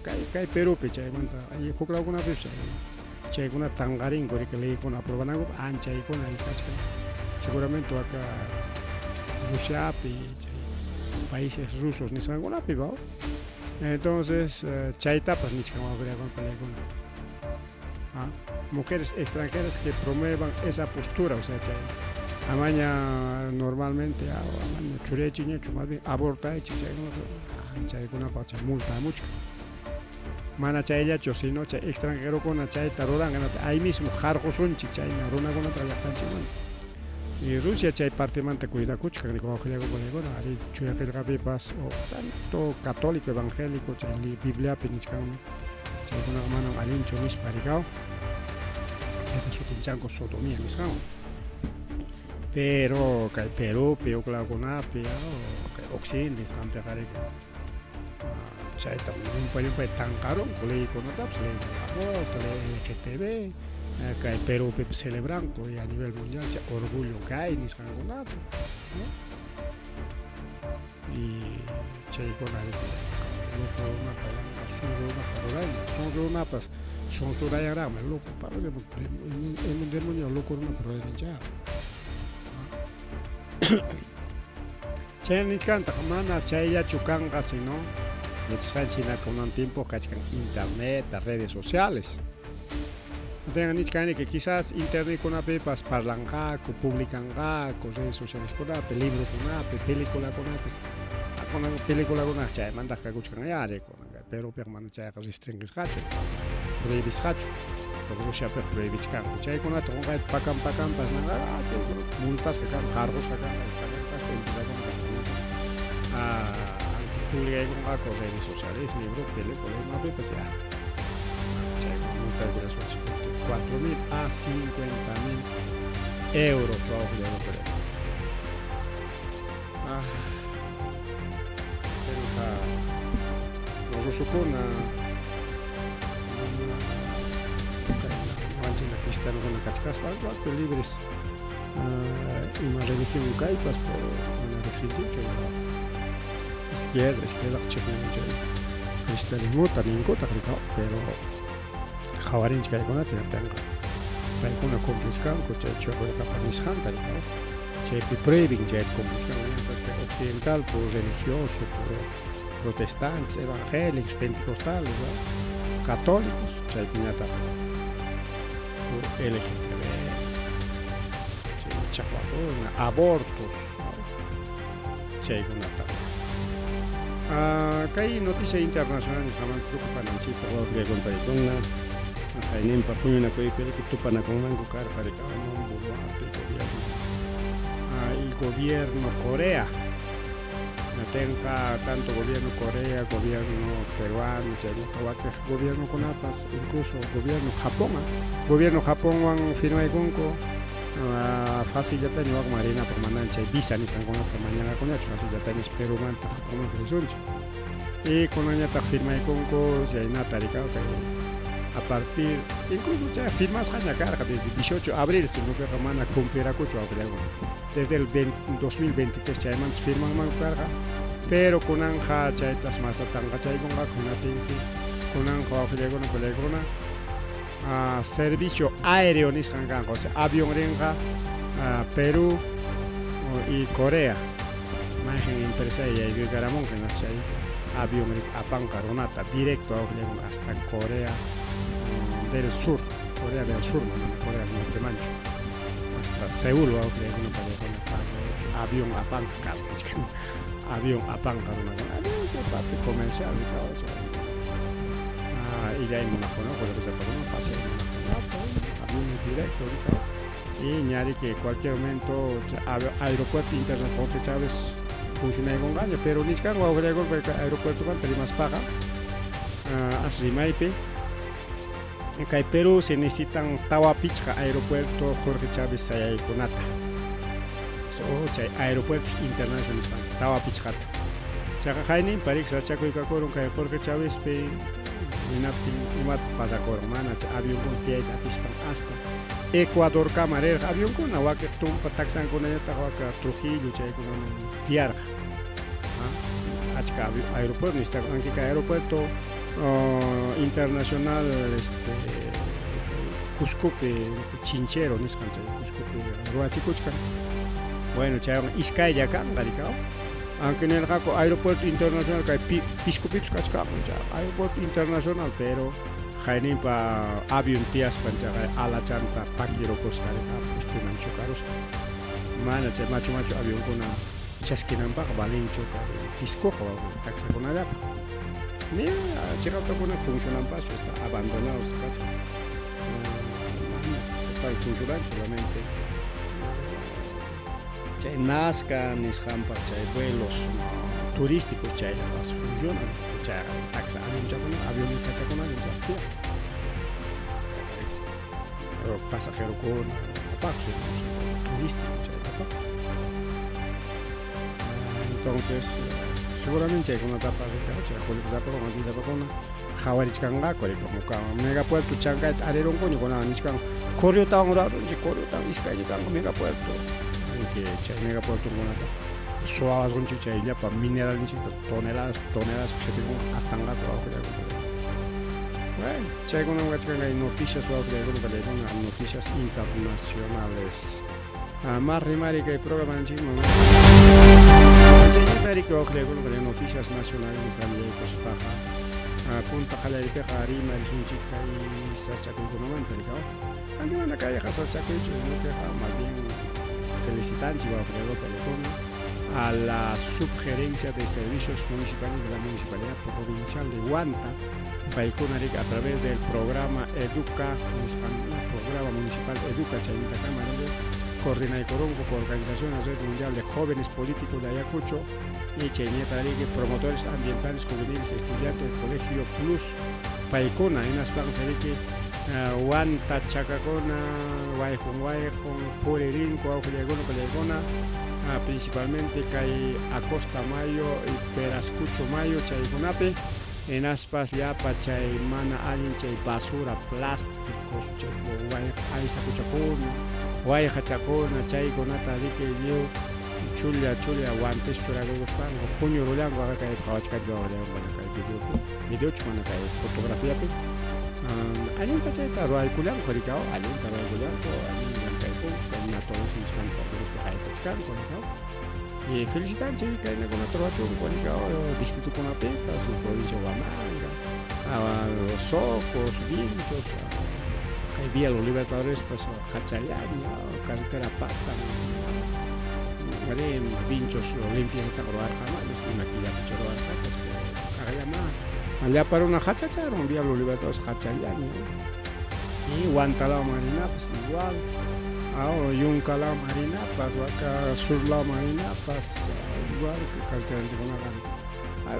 kay kay Perupi chaymanta huk lawkunapipis chay chaykunata tanqarinku riki leykuna aprobanankupaq anchaykuna kachkan seguramente waka Rusiapi chay países rusos nisqankunapi va entonces chaytapas nichkan wawqillakuna palaykuna mujeres extranjeras que promuevan esa postura o sea chay amaña normalmente amaña churiyachikñachu más bien abortaychik chaykunata chaykunapaq chay multa hamuchkan mana chayllachu sino chay extranjerokuna chayta ruranqa ahí mismo qarqusunchik chayna runakunata llaqtanchikmanta y Rusia chay partemanta cuidakuchkan wawqillakuna ari chuya qillqapipas o tanto católico evangélico chay Bibliapi nichkanmi chaykunaqa manam allinchu nispa rikaw chayta sutinchanku sodomía nisqanwan pero kay Perupi huk lawkunapi kay occidente nisqanpiqa riki chayta llumpay llumpay tanqarunku leykunatapas ley del aborto ley LGTB kay Perupipas celebranku y a nivel mundial chay orgullo gay nisqankunata ¿no? Y chaykuna riki loco runapa yanqa sunqu runapa ruraynin sunqu runapas sunqurayanraqmi loco demonio loco runapa ruraynin chayqa Chay nichkantaq mana chayllachu kanqa sino yachasqanchik hina kunan tiempo kachkan internet, redes sociales. Entonces nichkan que quizás internetkunapipas parlanqaku, publicanqaku redes socialeskunapi, librokunapi, peliculakunapis. Kunan peliculakuna chaymantaq kakuchkan ya kunan Perupiqa mana chayqa restringisqachu, prohibisqachu. Rusiapiqa prohibichkanku. Chaykunata qunqayta pakan pakanpas chaykunata multasqa kanqa, qarqusqa kanqa, estamentasqa, empresakuna publicaykunqaku redes sociales, libro, película, imapipas ya. Chaykuna multaykullasunchik 4.000 a 50.000 euros wawqillakuna. Ah, pero los rusukuna ñuqanchikna cristianokuna kachkaspa libres ima religión kaypas pero mana riqsinchikchu izquierda izquierdaqa chiqnin chay Cristianismota ninkutaq rikaw, pero qhawarinchik kaykunata hinaptinqa paykuna cumplichkanku chay Chuya nisqanta rikaw. Chaypi prohibin chayta cumplichkanku occidental por religioso, por protestantes, evangélicos, pentecostales, ¿no? Católicos, chaypiñataq por LGTB, chay chaqwakuna, abortos, ¿no? Chaykunata. Kay noticia internacional nisqamanta tukupananchikpaq wawqikuna hayninpa huñunakuypi tupanakunmanku karqa rikamun Boluarte gobierno y gobierno Corea. Natenqa tanto gobierno Corea, gobierno peruano, chaynata wakiq gobiernokunapas, incluso gobierno Japón, gobierno Japonwan firmaykunku facillataña wakman rinapaq manan chay visa nisqankunata mañanakuñachu, facillataña Perumanta Japonman risunchik. Y kunanñataq firmaykunku chaynata rikaw kay a partir, incluso chay firmasqaña karqa desde 18 de abril, sino que mana cumplirakuchu awqillakuna. Desde el 2023 chaymanta firmanmanku karqa, pero kunanja chaytas masta tanqachaykunqaku hinaptinsi kunanqa wawqillakuna palaykuna servicio aéreo nisqan kanqa, o sea, avión rinqa Perú y Corea. Mayqin empresa yaykuykaramunqa hinaspa chay avión apanqa runata directo awqillakuna hasta Corea del Sur, Corea del Sur, mana Corea del Norte manchu. Hasta Seúl wawqillakuna palaykuna avión apanqa karqa, avión apanqa runakuna, avión chay parte comercial rikaw chay. Illay munaqkuna, qullqisapakuna pasay munaqkunata, avión directo rikaw. Y ñariki cualquier momento aeropuerto internacional Jorge Chávez funcionaykunqaña, pero nichkan wawqillakuna aeropuertomanta rimaspaqa as rimaypi kay Perú se necesitan tawa pichqa aeropuerto Jorge Chávez sayaykunata. So chay aeropuertos internacionales nisqan tawa pichqata. Chayqa hayninpa riki sachakuykakurun kay Jorge Chavezpi hinaptin imataq pasakurun mana chay avionkuna tiyayta atispan hasta Ecuadorkama rirqa avionkuna wakiq tumpa taksankunañataq waka Trujillo chaykunaman tiyarqa. Achka aeropuerto necesitakun aunque kay aeropuerto internacional Cuscopi Chinchero nisqan chay Cuscopi ruwachikuchkan. Bueno, chaywan iskaylla kanqa rikaw. Aunque nirqaku aeropuerto internacional kay Piscopipas kachkanman chay aeropuerto internacional, pero hayninpa avión tiyaspan chayqa alachanta pakirukusqa rikaw posteman chocaruspa. Mana chay machu machu avionkuna chaskinanpaq valinchu kay Piscoqa taksakunallapaq. Ni chiqaptakuna funcionanpaschu, está abandonado kachkan. Mana total funcionanchu solamente chay Nazca nisqanpaq chay vuelos turísticos chayllapas funcionan. Chayqa taksa avionchakuna, avionetachakunalla tiyan. Pasajerokuna apaqchu, turístico chayllapaq. Entonces, seguramente chaykunatapas rikaw chay qullqisapakuna qhawarisapakuna qhawarichkanqaku rikaw megapuerto Chancayta arirunkuña kunan nichkan Correotawan rurasunchik, Correotawan iskaylla kanqa megapuerto. Aunque chay megapuertokunata suwawasunchik chay llapa mineralninchikta toneladas toneladas qhipikunqa astanqaku wawqillakuna. Bueno, chaykunam kachkan kay noticias wawqillakuna palaykuna noticias internacionales. Más rimari kay programanchikman. Chaynata riki wawqillakuna palay noticias nacionales nisqan punta qallariypiqa rimarisunchik kay sasachakuykunamanta rikaw. Aunque mana kayqa sasachakuychu, sino que más bien felicitanchik wawqillakuna palaykuna a la subgerencia de servicios municipales de la Municipalidad Provincial de Huanta, paykuna riki a través del programa Educa, nisqan programa municipal Educa chaynintakama coordinaykurunku con Organización la Red Mundial de Jóvenes Políticos de Ayacucho y chaynata riki promotores ambientales juveniles estudiantes del Colegio Plus paykuna hinaspanqa riki Huanta chakakuna wayqun wayqun puririnku wawqillakuna pallaykuna principalmente kay Acosta Mayo y Perascucho Mayo chaykunapi hinaspas llapa chay mana allin chay basura plásticos chay aysakuchakuna wayqachakuna chaykunata riki lliw Chulla chulla guantes churakuspanku huñurullanku kay qhawachkanchik wawallanku kay videopi, videochu mana kay fotografiapi. Allinta chayta ruwaykullanku rikaw, allinta ruwaykullanku, allin llamkaykunku kay naturaleza nisqanta haytachkanku rikaw. Y felicitanchik kaynakunata ruwachunku rikaw distritokunapipas, provincia Huamanga, Socos, Vinchos, kay Vía Los Libertadores pues hachallaña, carretera Patan, Vinchos limpiezata ruwarqama, ima killapichu ruwarqapas, pero kaqllama llapa runa hachacharun Vía Los Libertadores hachallaña. Y Huantalao Marinapas igual, Yuncalao Marinapas, waka Surlao Marinapas, igual carreteranchikkunaqa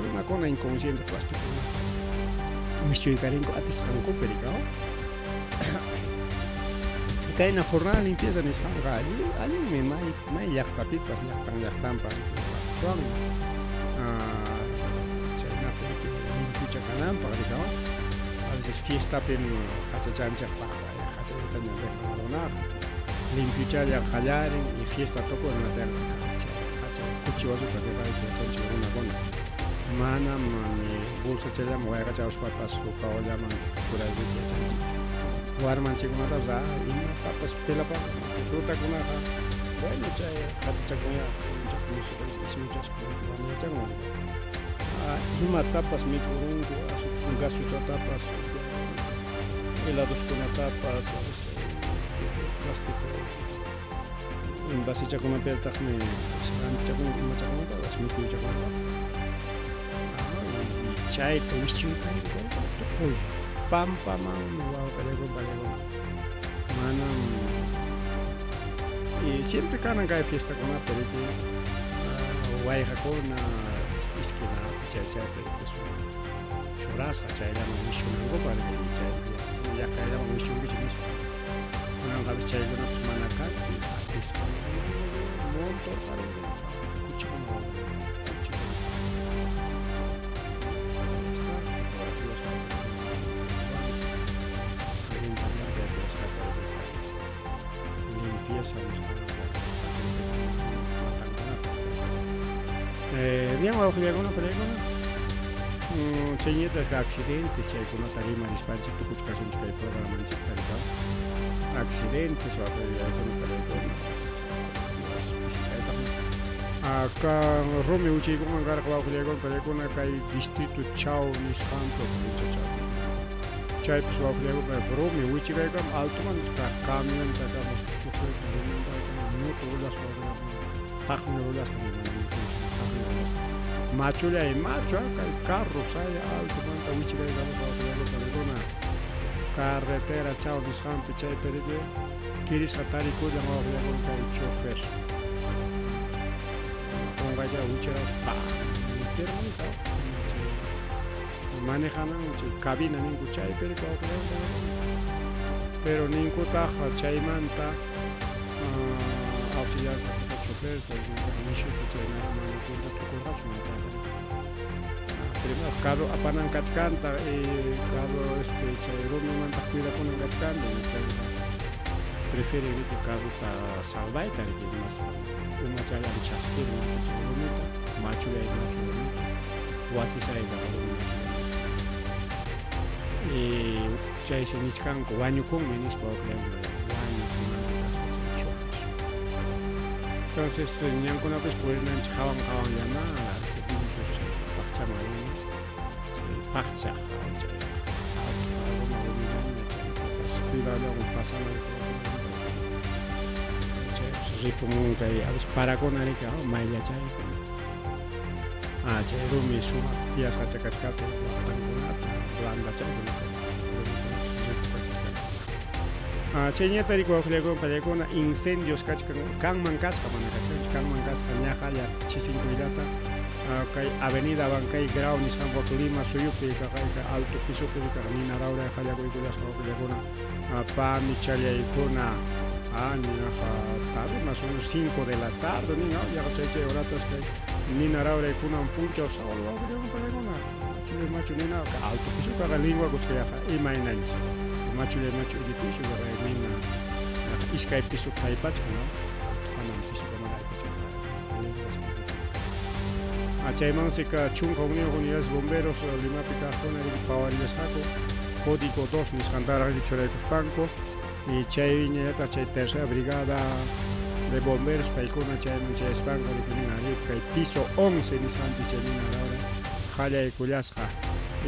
runakuna inconsciente plástico wischuykarinku atisqankupi rikaw. Kayna jornada limpieza nisqanqa allinmi may llaqtapipas, llaqtan llaqtanpas ruwan chaynapi limpiucha kananpaq rikaw. A veces fiestapim hachachanchik hachallataña riq runaqa limpiuchalla qallarin y fiesta tukurun hacha hacha kuchi wasuta riqayta yachanchik runakuna. Manam ni bolsachallaman wayqachawaspapas huk hawallaman churaykuyta yachanchikchu. Warmanchikkunatapas imatapas pelapa frutakunaqa bueno chay hatuchakunya ismuchaspa yachanwan. Imatapas mikurunku gaseosatapas, heladoskunatapas, plástico envasechakunapitaqmi rantichakunku imachakunatapas mikuychakunatapas. Chayta wischuykarinku tukuy pampamanmi wawqillakuna payllakuna manam y siempre kanan kay fiestakunapi riki wayqakuna esquinapi chay chaypi churasqa chayllaman wischunankupaq chayman llaqayllaman wischunkichik nispa. Kunanqa a veces chaykunapas mana kanchu atisqa montorqarinku kuchikuna kuchikuna. Está fotografías allinta llamkay ruwasqata limpieza nisqanqa patankunata. Bien wawqillakuna paykuna chayñataq accidentes chaykunata rimarispanchik tukuchkasunchik kay programanchikta rikaw. Accidentes wawqillakuna paykuna pisikaytaqmi. Ka rumi wichaykunman karqa wawqillakuna paykuna kay distrito Chao nisqanpi provincia Chao. Chaypis wawqillakuna rumi wichikaykama altoman camiontakama choferta rumintakama ñutu rulasqa paqmi rulasqa paqmi rulasqa. Machullay machu kay carro saya altomanta wichikaykamusqa wawqillakuna paykuna carretera Chao nisqanpi chaypi riki kirisqa tarikullan wawqillakuna kay chofer. Qunqaylla wichiraspa metermi chay manejanan chay cabina ninku chaypi riki wawqillakuna pero ninkutaq chaymanta auxiliasqa chofer nishuta chay mana cuenta tukurqachu chayqa. Primero carro apanan kachkanta carro chay rumimanta cuidakunan kachkanta chayqa prefiere riki carrota salvayta riki mas umachalla chaskirun chay rumita machullay machu rumita wasisayta rumi y chaysi nichkanku wañukunmi nispa wawqillakuna wañukunmanmi kasqa chay chofer. Entonces ñankunapis purinanchik hawan hawanllama chay paqchaman rin chay paqchaq chay runa rumillaña chaytapas cuidadowan pasanayku chay ripumun kay a veces parakuna riki mayllachayku chay rumi sumaq tiyasqacha kachkaptin waqtankunata blandachaykunata ripukachachkanku. Chayñata riki wawqillakuna paykuna incendios kachkan kanman kasqa mana kachkanchu kanman kasqa ñaqalla chisinkuyllata kay avenida Abancay Grau nisqanku Lima suyupi kay alto pisopi kaq nina rawray qallakuykullasqa wawqillakuna pamichallaykuna ñaqa tarde más o menos 5 de la tarde nin yaqa chay chay horatas kay nina rawray kunan punchaw sábado wawqillakuna paykuna machullay machu nina alto piso kaqa linguakuchka yaqa imaynanchik machullay machu edificio kay nina iskay piso haypachkan alto hanan pisokamara haypachkan chay ruwasqankuta. Chaymansi 11 unidades bomberos Limapi kaqkuna pawarillasqaku código 2 nisqantaraq churaykuspanku y chayñallataq chay tercera brigada de bomberos paykuna chayman chayaspanku rikunin ari kay piso 11 nisqanpi chay nina rawray qallaykullasqa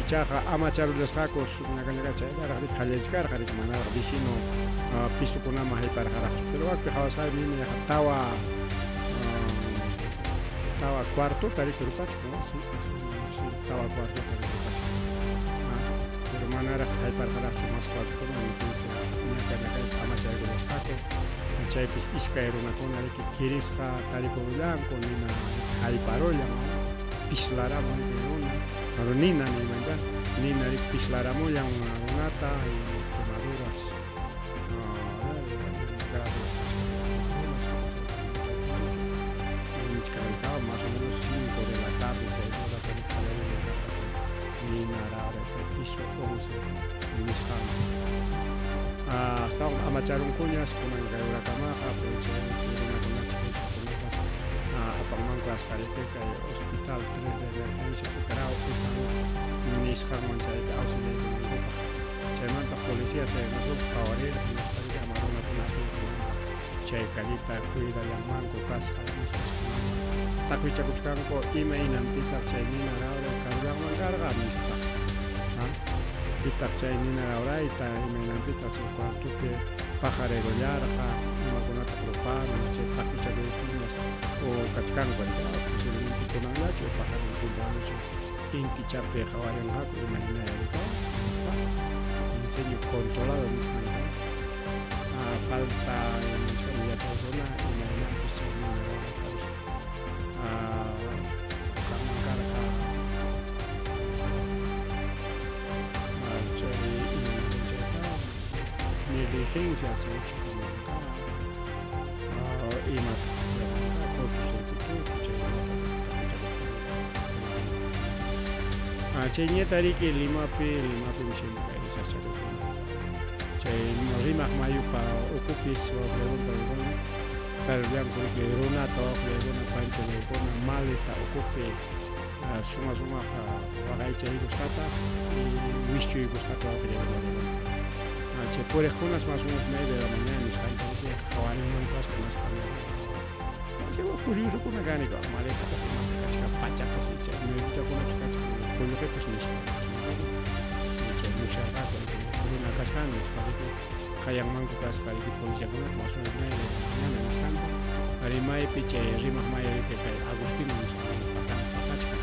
ichaqa amacharullasqaku ñaka chaytaraq riki qallaychkarqa riki manaraq vecino pisokunaman hayparqaraqchu pero wakpi qhawasqaymi nini yaqa tawa cuartota riki rupachkan, ¿no? Sí, sí, tawa cuartota riki rupachkan, pero manaraq hayparqaraqchu más cuartokuna entonces ñaka ñakayta amachaykullasqaku chaypis iskay runakuna riki kirisqa tarikurullanku nina hayparullan pislaramun riki runa pero nina niymanta nina riki pislaramullan runata y quemaduras grave más o menos 5 de la tarde chay hora nina rawray kay piso 11 nisqanpi astawan amacharunkuñas kunan kay urakamaqa pero chay runakunacha kunapas apanmanku asqa riki kay hospital 3 de emergencias Grau EsSalud nisqanman chaypi auxiliaykunankupaq chaymanta policía se qhawarirqa hinaspa riki ama runakuna asunkunanpaq chay calleta cuidallanmanku kasqa nispas taqwichakuchkanku imaynanpitaq chay nina rawray karullanman karqa nispa pitaq chay nina rawrayta imaynanpitaq chay cuartopi pajarerollarqa imakunataq ruparan chay taqwichakuypiñas o kachkanku posiblemente kunanllachu o paqarintinllachu intichapi qhawarinqaku imayna nispa incendio controlado nisqan falta yachaykuna imaynanpis chay nina rawray karusqa kanman karqa chay chayta negligencia chaychu kanman kara imataq cortocircuitochu chaykunata chayñata riki Limapi Limapim kay sachakuykuna chay Rimaq mayupa ukupis wawqillaykuna paykuna tarillanku riki runata wawqillaykuna panchalaykuna maleta ukupi suma sumaq waqaychaykusqata y wischuykusqata wawqillaykuna chay puriqkunas más o menos 9 de la mañana nisqanta riki qhawarinmanku kasqa hinaspa seguro curiosokuna kani maletapiqa imataq kachkan pachapas icha nuyuchakunapas kachkan qullqipas nispa chay musharqaku runa kasqan nispa riki qayanmanku kasqa riki policiakunata más o menos 9 de la mañana nisqanta rimaypi chay Rimaq mayu riki kay Agustino nisqan patan pasachkan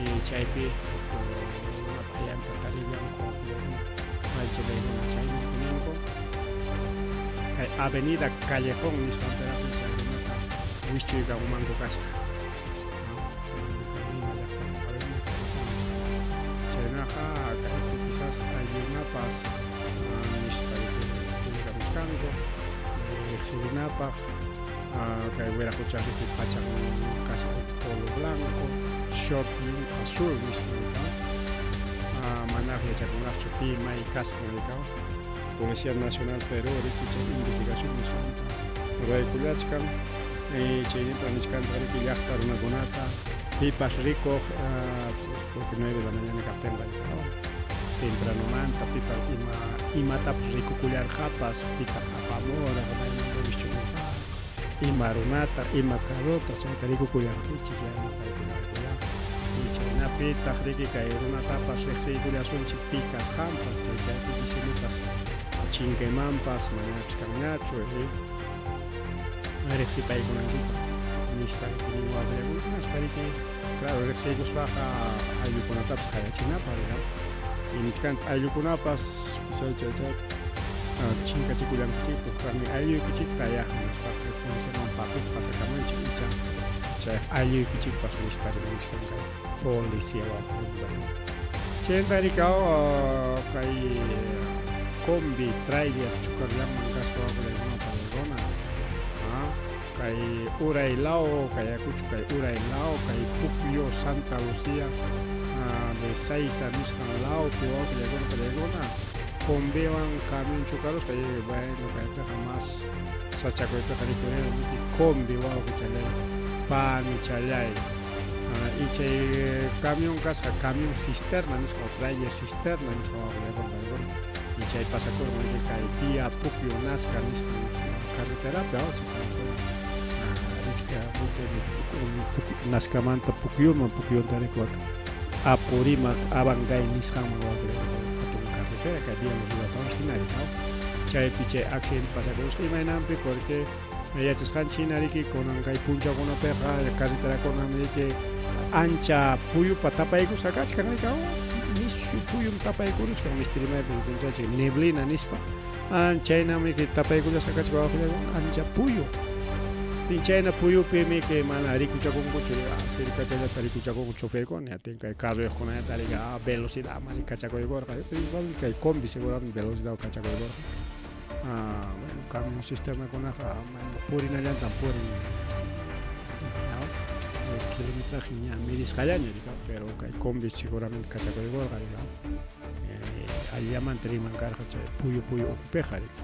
y chaypi runapa ayanta tarillanku manchalaykuna chaymi ninku kay avenida Callejón nisqanpiraqmi chay runata wischuykamunmanku kasqa Lima llaqtapi avenida Callejón nisqan chaynaqa kaypi quizás ayllunapas nispa publicamuchkanku riqsirinapaq kay wiraqucha riki pachan kasqa polo blanco short azul nisqan manaraq yachakunraqchu pi may kasqan rikaw Policía Nacional Perú riki chay investigación nisqanta ruraykullachkan chayninta nichkanta riki llaqta runakunata pipas rikuq porque 9 de la mañana kaptinqa tempranomanta pipas imatapas rikukullarqapas pitaq apamurqa maymanta wischumurqa ima runata ima carrota chayta rikukullankichik yanapaykullankuyá y chaynapitaq riki kay runatapas riqsiykullasunchik pi kasqanpas chay chaypi vecinopas chinkaymanpas manañapas kanñachu riqsipaykunanchikpaq nispa riki wawqillakuna hinaspa riki claro riqsiykuspaqa ayllukunatapas qayachinapaq y nichkantaq ayllukunapas quizá chay chay chinkachikullankichikpaq kaqmi aylluykichikta yaq nispa policiaman papelta pasakamuychik icha chay aylluykichikpas nispa rimanichkan kay policía wawqillakuna chayta rikaw kay combi trailer chukarullanman kasqa wawqillaykuna paykuna kay uray law kay Ayacucho kay uray law kay Pucllo Santa Lucía de Saiza nisqan lawpi wawqillaykuna pallaykuna combiwan camión chukarusqa bueno kaypiqa mas sachakuypiqa rikurirun combi wawqi chalay Panichallay. Y chay camión kasqa camión cisterna nisqa o trailer cisterna nisqa wawqillakuna y chay pasakurqa kay vía Puquio Nazca nisqa carreterapi Nazcamanta Puquioman, Puquiota rikuwak Apurímac Abancay nisqanman hatun carretera kay vía Los hina chaypi chay accidente pasakurusqa imaynanpi porque yachasqanchik hina riki kunan kay punchawkunapiqa carreterakunam riki ancha puyupa tapaykusqa kachkan riki nishu puyum tapaykuruchkan misti rimaypi rikunchachik neblina nispa chaynam riki tapaykullasqa kachkan wawqillakuna ancha puyu chayna puyupi miki mana rikuchakunkuchu cercachallata rikuchakunku choferkuna kay carroyuqkunata riki velocidad mari kachakuykurqa principalmente kay combi seguramente velocidad kachakuykurqa bueno camión cisternakunaqa purinallantan purin kilometraje ña midisqallaña pero kay combi seguramente kachakuykurqa allamanta riman karqa chay puyu puyu ukupiqa riki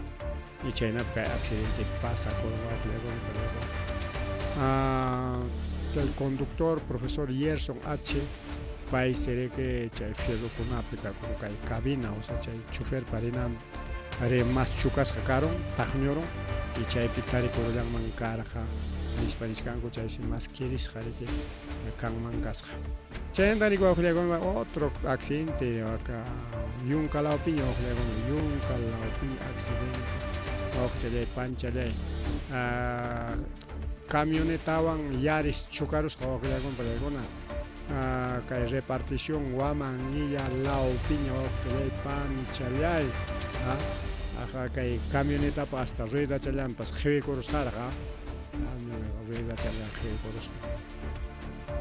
y chaynapi kay accidente pasakurqa wawqillakuna el conductor profesor Yerson H pay sereke chay fierrokunapi kakun kay cabina o sea chay chofer parinan are mas chukasqa karun taqñurun y chaypi tarikurullanman karqa nispa nichkanku chaysi mas kirisqa riki kanman kasqa chaymanta riki wawqillakuna otro accidente acá yunka lawpiña wawqillakuna yunka lawpiña accidente wawqichallay panchallay camionetawan Yaris chocarusqa wawqillakuna pachaykuna kay repartición Huamanguilla lawpiña wawqillay panichallay aja kay camionetapa hasta ruedachallanpas qiwikurusqarqa ruedachallan qiwikurusqa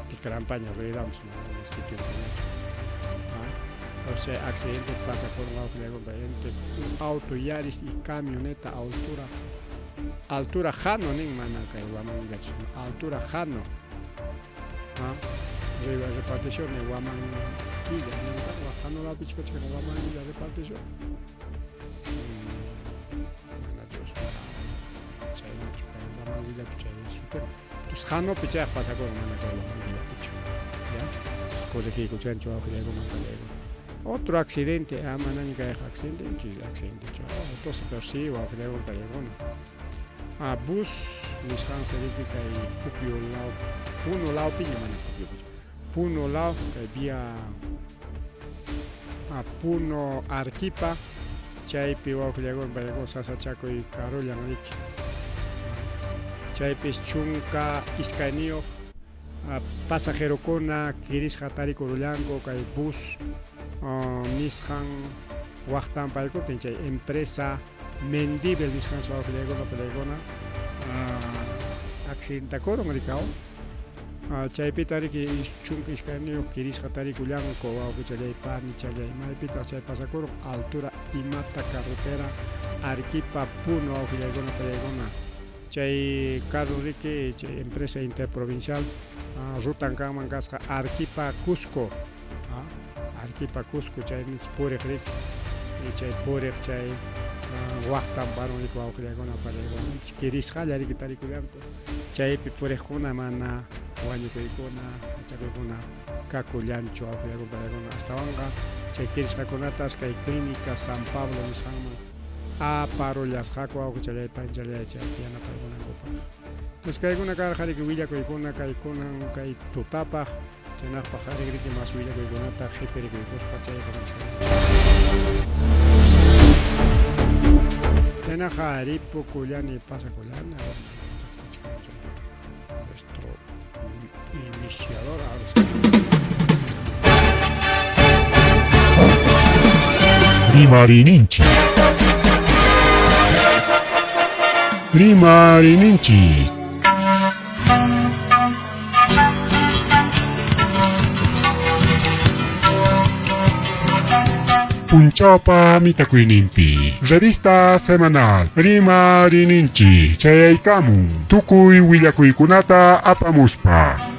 tikrampaña ruedanpas mana sitio entonces accidente pasa por wawqillakuna entre auto Yaris y camioneta altura altura Jano nin mana kay Huamanguillachu altura Jano repartición de Huamanguilla Jano lawpichu kachkan Huamanguilla repartición manachus chaynachu kay Huamanguillachu chay sutima entonces Janopi chayqa pasakurqa mana kay Huamanguillapichu ya corregiykuchanchu wawqillaykuna pallaykuna otro accidente manaña kayqa accidente accidente entonces pero sí wawqillaykuna pallaykuna bus nisqansi riki kay Puquio law Puno lawpiña mana Puquiopichu Puno law kay vía Puno Arequipa chaypi wawqillaykuna pallaykuna sasachakuy karullan riki chaypis 12 pasajerokuna kirisqa tarikurullanku kay bus nisqan waqtanpaykuptin chay empresa Mendibel nisqan wawqillaykuna pallaykuna accidentakurun rikaw chaypita riki 12 kirisqa tarikullanku wawqichallay panichallay maypitaq chay pasakurun altura Imata carretera Arequipa Puno wawqillaykuna pallaykuna chay carro riki chay empresa interprovincial rutan kanman kasqa Arequipa Cusco Arequipa Cusco chay puriq riki y chay puriq chay waqtanparun riki wawqillaykuna pallaykuna kirisqalla riki tarikullanku chaypi puriqkuna mana wañukuykuna sachakuykuna kakullanchu wawqillaykuna pallaykuna astawanqa chay kirisqakunatas kay clínica San Pablo nisqanman aparullasqaku wawqichallay panchallay chaypi yanapaykunankupaq entonces kaykuna karqa riki willakuykuna kaykunan kay tutapaq chaynaqpaq riki mas willakuykunata qhipirikuykuspa chayta chaynaqa ripukullani pasakullani nuestro iniciador ahora sí. Rimarininchik. Rimarininchik. Punchawpa mitakuyninpi. Revista semanal Rimarininchik chayaykamun tukuy willakuykunata apamuspa.